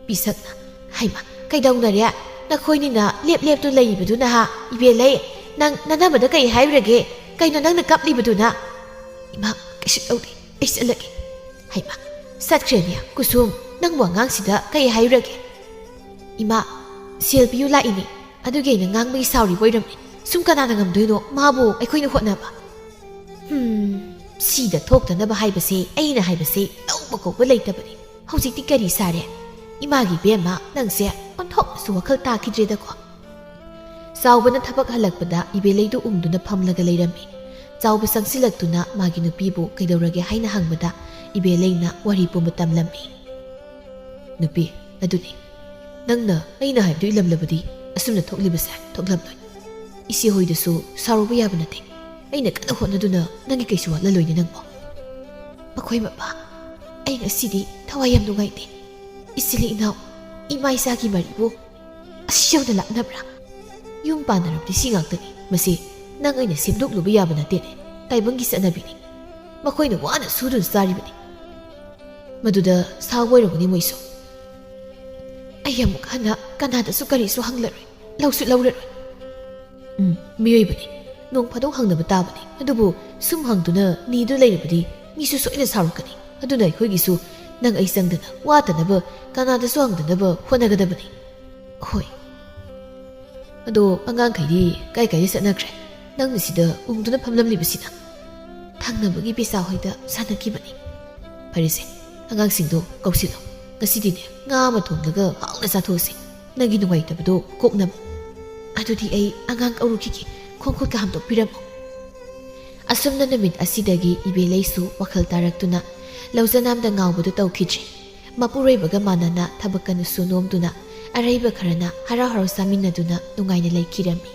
ꯄꯤꯁꯛꯅ, ꯍꯩꯃ, ꯀꯩꯗꯧꯅꯔꯦ? ꯅꯈꯣꯏꯅꯤꯅ ꯂꯦꯞ ꯂꯦꯞꯇꯨ ꯂꯩꯔꯤꯕꯗꯨꯅ ꯍꯥ? ꯏꯕꯦꯜꯂꯩ, ꯅꯪ ꯅꯅꯝꯃꯗ ꯀꯩ ꯍꯥꯏꯔꯨꯔꯒꯦ? ꯀꯩꯅꯣ ꯅꯪꯅ ꯀꯞꯂꯤꯕꯗꯨꯅ? ꯏꯃꯥ, ꯀꯩꯁꯨ ꯇꯧꯗꯦ, ꯑꯩ ꯆꯠꯂꯒꯦ꯫ ꯍꯩꯃ, ꯆꯠꯈ꯭ꯔꯦꯅꯦ꯫ ꯀꯨꯁꯨꯝ, ꯅꯪꯕꯨ ꯑꯉꯥꯡꯁꯤꯗ ꯀꯩ ꯍꯥꯏꯔꯨꯔꯒꯦ? ꯏꯃꯥ, ꯁꯦꯜ ꯄꯤꯌꯨ ꯂꯥꯛꯏꯅꯦ꯫ ꯑꯗꯨꯒꯤ ꯑꯩꯅ ꯉꯥꯡꯕꯒꯤ ꯁꯥꯎꯔꯤꯕ ꯑꯣꯏꯔꯝꯅꯤ꯫ ꯁꯨꯝ ꯀꯅꯥꯅ ꯉꯝꯗꯣꯏꯅꯣ ꯃꯥꯕꯨ ꯑꯩꯈꯣꯏꯅ ꯍꯣꯠꯅꯕ? ꯍꯨꯝ, ꯁꯤꯗ ꯊꯣꯛꯇꯅꯕ ꯍꯥꯏꯕꯁꯦ, ꯑꯩꯅ ꯍꯥꯏꯕꯁꯦ ꯂꯧꯕ ꯀꯧꯕ ꯂꯩꯇꯕꯅꯤ꯫ ꯍꯧꯖꯤꯛꯇꯤ ꯀꯔꯤ ꯁꯥꯔꯦ? ꯏꯃꯥꯒꯤ ꯏꯕꯦꯝꯃ, ꯅꯪꯁꯦ ꯑꯣꯟꯊꯣꯛꯅꯁꯨ ꯋꯥꯈꯜ ꯇꯥꯈꯤꯗ꯭ꯔꯦꯗꯀꯣ꯫ ꯆꯥꯎꯕꯅ ꯊꯕꯛ ꯍꯜꯂꯛꯄꯗ ꯏꯕꯦꯂꯩꯗꯨ ꯎꯪꯗꯨꯅ ꯐꯝꯂꯒ ꯂꯩꯔꯝꯃꯤ꯫ ꯆꯥꯎꯕ ꯆꯪꯁꯤꯜꯂꯛꯇꯨꯅ ꯃꯥꯒꯤ ꯅꯨꯄꯤꯕꯨ ꯀꯩꯗꯧꯔꯒꯦ ꯍꯥꯏꯅ ꯍꯪꯕꯗ ꯏꯕꯦꯂꯩꯅ ꯋꯥꯔꯤ ꯄꯨꯝꯕ ꯇꯝꯂꯝꯃꯤ꯫ ꯅꯨꯄꯤ, ꯑꯗꯨꯅꯤ, ꯅꯪꯅ ꯑꯩꯅ ꯍꯥꯏꯕꯗꯨ ꯏꯜꯂꯝꯂꯕꯗꯤ ꯑꯁꯨꯝꯅ ꯊꯣꯛꯂꯤꯕꯁꯦ ꯊꯣꯛꯂꯝꯂꯣꯏ꯫ ꯏꯆꯦ ꯍꯣꯏꯗꯁꯨ ꯁꯥꯎꯔꯨꯕ ꯌꯥꯕ ꯅꯠꯇꯦ꯫ ꯑꯩꯅ ꯀꯟꯅ ꯍꯣꯠꯅꯗꯨꯅ ꯅꯪꯒꯤ ꯀꯩꯁꯨ ꯋꯥꯠꯂꯂꯣꯏꯅꯦ ꯅꯪꯕꯣ꯫ ꯃꯈꯣꯏ ꯃꯄꯥ, ꯑꯩ ꯉꯁꯤꯗꯤ ꯊꯋꯥꯏ ꯌꯥꯝ ꯅꯨꯡꯉꯥꯏꯇꯦ꯫ ꯏꯆꯤꯜ ꯏꯅꯥꯎ, ꯏꯃꯥ ꯏꯆꯥꯒꯤ ꯃꯔꯤꯕꯨ ꯑꯁꯤ ꯌꯧꯅ ꯂꯥꯛꯅꯕ꯭ꯔꯥ? ꯌꯨꯝ ꯄꯥꯟꯅꯔꯕꯗꯤ ꯁꯤ ꯉꯥꯛꯇꯅꯤ꯫ ꯃꯁꯤ ꯅꯪ ꯑꯩꯅ ꯁꯦꯝꯗꯣꯛꯂꯨꯕ ꯌꯥꯕ ꯅꯠꯇꯦꯅꯦ꯫ ꯇꯥꯏꯕꯪꯒꯤ ꯆꯠꯅꯕꯤꯅꯤ꯫ ꯃꯈꯣꯏꯅ ꯋꯥꯅ ꯁꯨꯗꯨꯅ ꯆꯥꯔꯤꯕꯅꯤ꯫ ꯃꯗꯨꯗ ꯁꯥꯎꯕ ꯑꯣꯏꯔꯝꯒꯅꯤ ꯃꯣꯏꯁꯨ꯫ ꯑꯩ ꯑꯃꯨꯛ ꯍꯟꯅ ꯀꯅꯥꯗꯁꯨ ꯀꯔꯤꯁꯨ ꯍꯪꯂꯔꯣꯏ, ꯂꯧꯁꯨ ꯂꯧꯔꯔꯣꯏ꯫ ꯎꯝ, ꯃꯤꯑꯣꯏꯕꯅꯤ꯫ ꯅꯣꯡ ꯐꯥꯗꯣꯛ ꯍꯪꯅꯕ ꯇꯥꯕꯅꯤ꯫ ꯑꯗꯨꯕꯨ ꯁꯨꯝ ꯍꯪꯗꯨꯅ ꯅꯤꯗꯨ ꯂꯩꯔꯕꯗꯤ ꯃꯤꯁꯨ ꯁꯣꯏꯅ ꯁꯥꯎꯔꯛꯀꯅꯤ꯫ ꯑꯗꯨꯅ ꯑꯩꯈꯣꯏꯒꯤꯁꯨ ꯅꯪ ꯑꯩ ꯆꯪꯗꯅ ꯋꯥꯠꯇꯅꯕ ꯀꯅꯥꯗꯁꯨ ꯍꯪꯗꯅꯕ ꯍꯣꯠꯅꯒꯗꯕꯅꯤ꯫ ꯍꯣꯏ꯫ ꯑꯗꯣ ꯑꯉꯥꯡꯈꯩꯗꯤ ꯀꯥꯏ ꯀꯥꯏꯗ ꯆꯠꯅꯈ꯭ꯔꯦ? ꯅꯪꯅ ꯁꯤꯗ ꯎꯪꯗꯨꯅ ꯐꯝꯂꯝꯂꯤꯕꯁꯤꯅ? ꯊꯪꯅꯕꯒꯤ ꯄꯤꯁꯥ ꯍꯣꯏꯗ ꯁꯥꯟꯅꯈꯤꯕꯅꯤ꯫ ꯐꯔꯦꯁꯦ, ꯑꯉꯥꯡꯁꯤꯡꯗꯣ ꯀꯧꯁꯤꯜꯂꯣ꯫ ꯉꯁꯤꯗꯤꯅꯦ, ꯉꯥ ꯑꯃ ꯊꯣꯡꯂꯒ ꯍꯥꯎꯅ ꯆꯥꯊꯣꯛꯑꯁꯤ꯫ ꯅꯪꯒꯤ ꯅꯨꯡꯉꯥꯏꯇꯕꯗꯣ ꯀꯣꯛꯅꯕ꯫ ꯑꯗꯨꯗꯤ ꯑꯩ ꯑꯉꯥꯡ ꯀꯧꯔꯨꯈꯤꯒꯦ꯫ ꯈꯣꯡ ꯈꯨꯠꯀ ꯍꯥꯝꯗꯣꯛꯄꯤꯔꯝꯃꯣ꯫ ꯑꯁꯨꯝꯅ ꯅꯨꯃꯤꯠ ꯑꯁꯤꯗꯒꯤ ꯏꯕꯦꯂꯩꯁꯨ ꯋꯥꯈꯜ ꯇꯥꯔꯛꯇꯨꯅ ꯂꯧꯖꯅꯥꯝꯗ ꯉꯥꯎꯕꯗꯨ ꯇꯧꯈꯤꯗ꯭ꯔꯦ꯫ ꯃꯄꯨꯔꯣꯏꯕꯒ ꯃꯥꯟꯅꯅ ꯊꯕꯛ ꯀꯟꯅꯁꯨ ꯅꯣꯝꯗꯨꯅ ꯑꯔꯩꯕ ꯈꯔꯅ ꯍꯔꯥꯎ ꯍꯔꯥꯎ ꯆꯥꯃꯤꯟꯅꯗꯨꯅ ꯅꯨꯡꯉꯥꯏꯅ ꯂꯩꯈꯤꯔꯝꯃꯤ꯫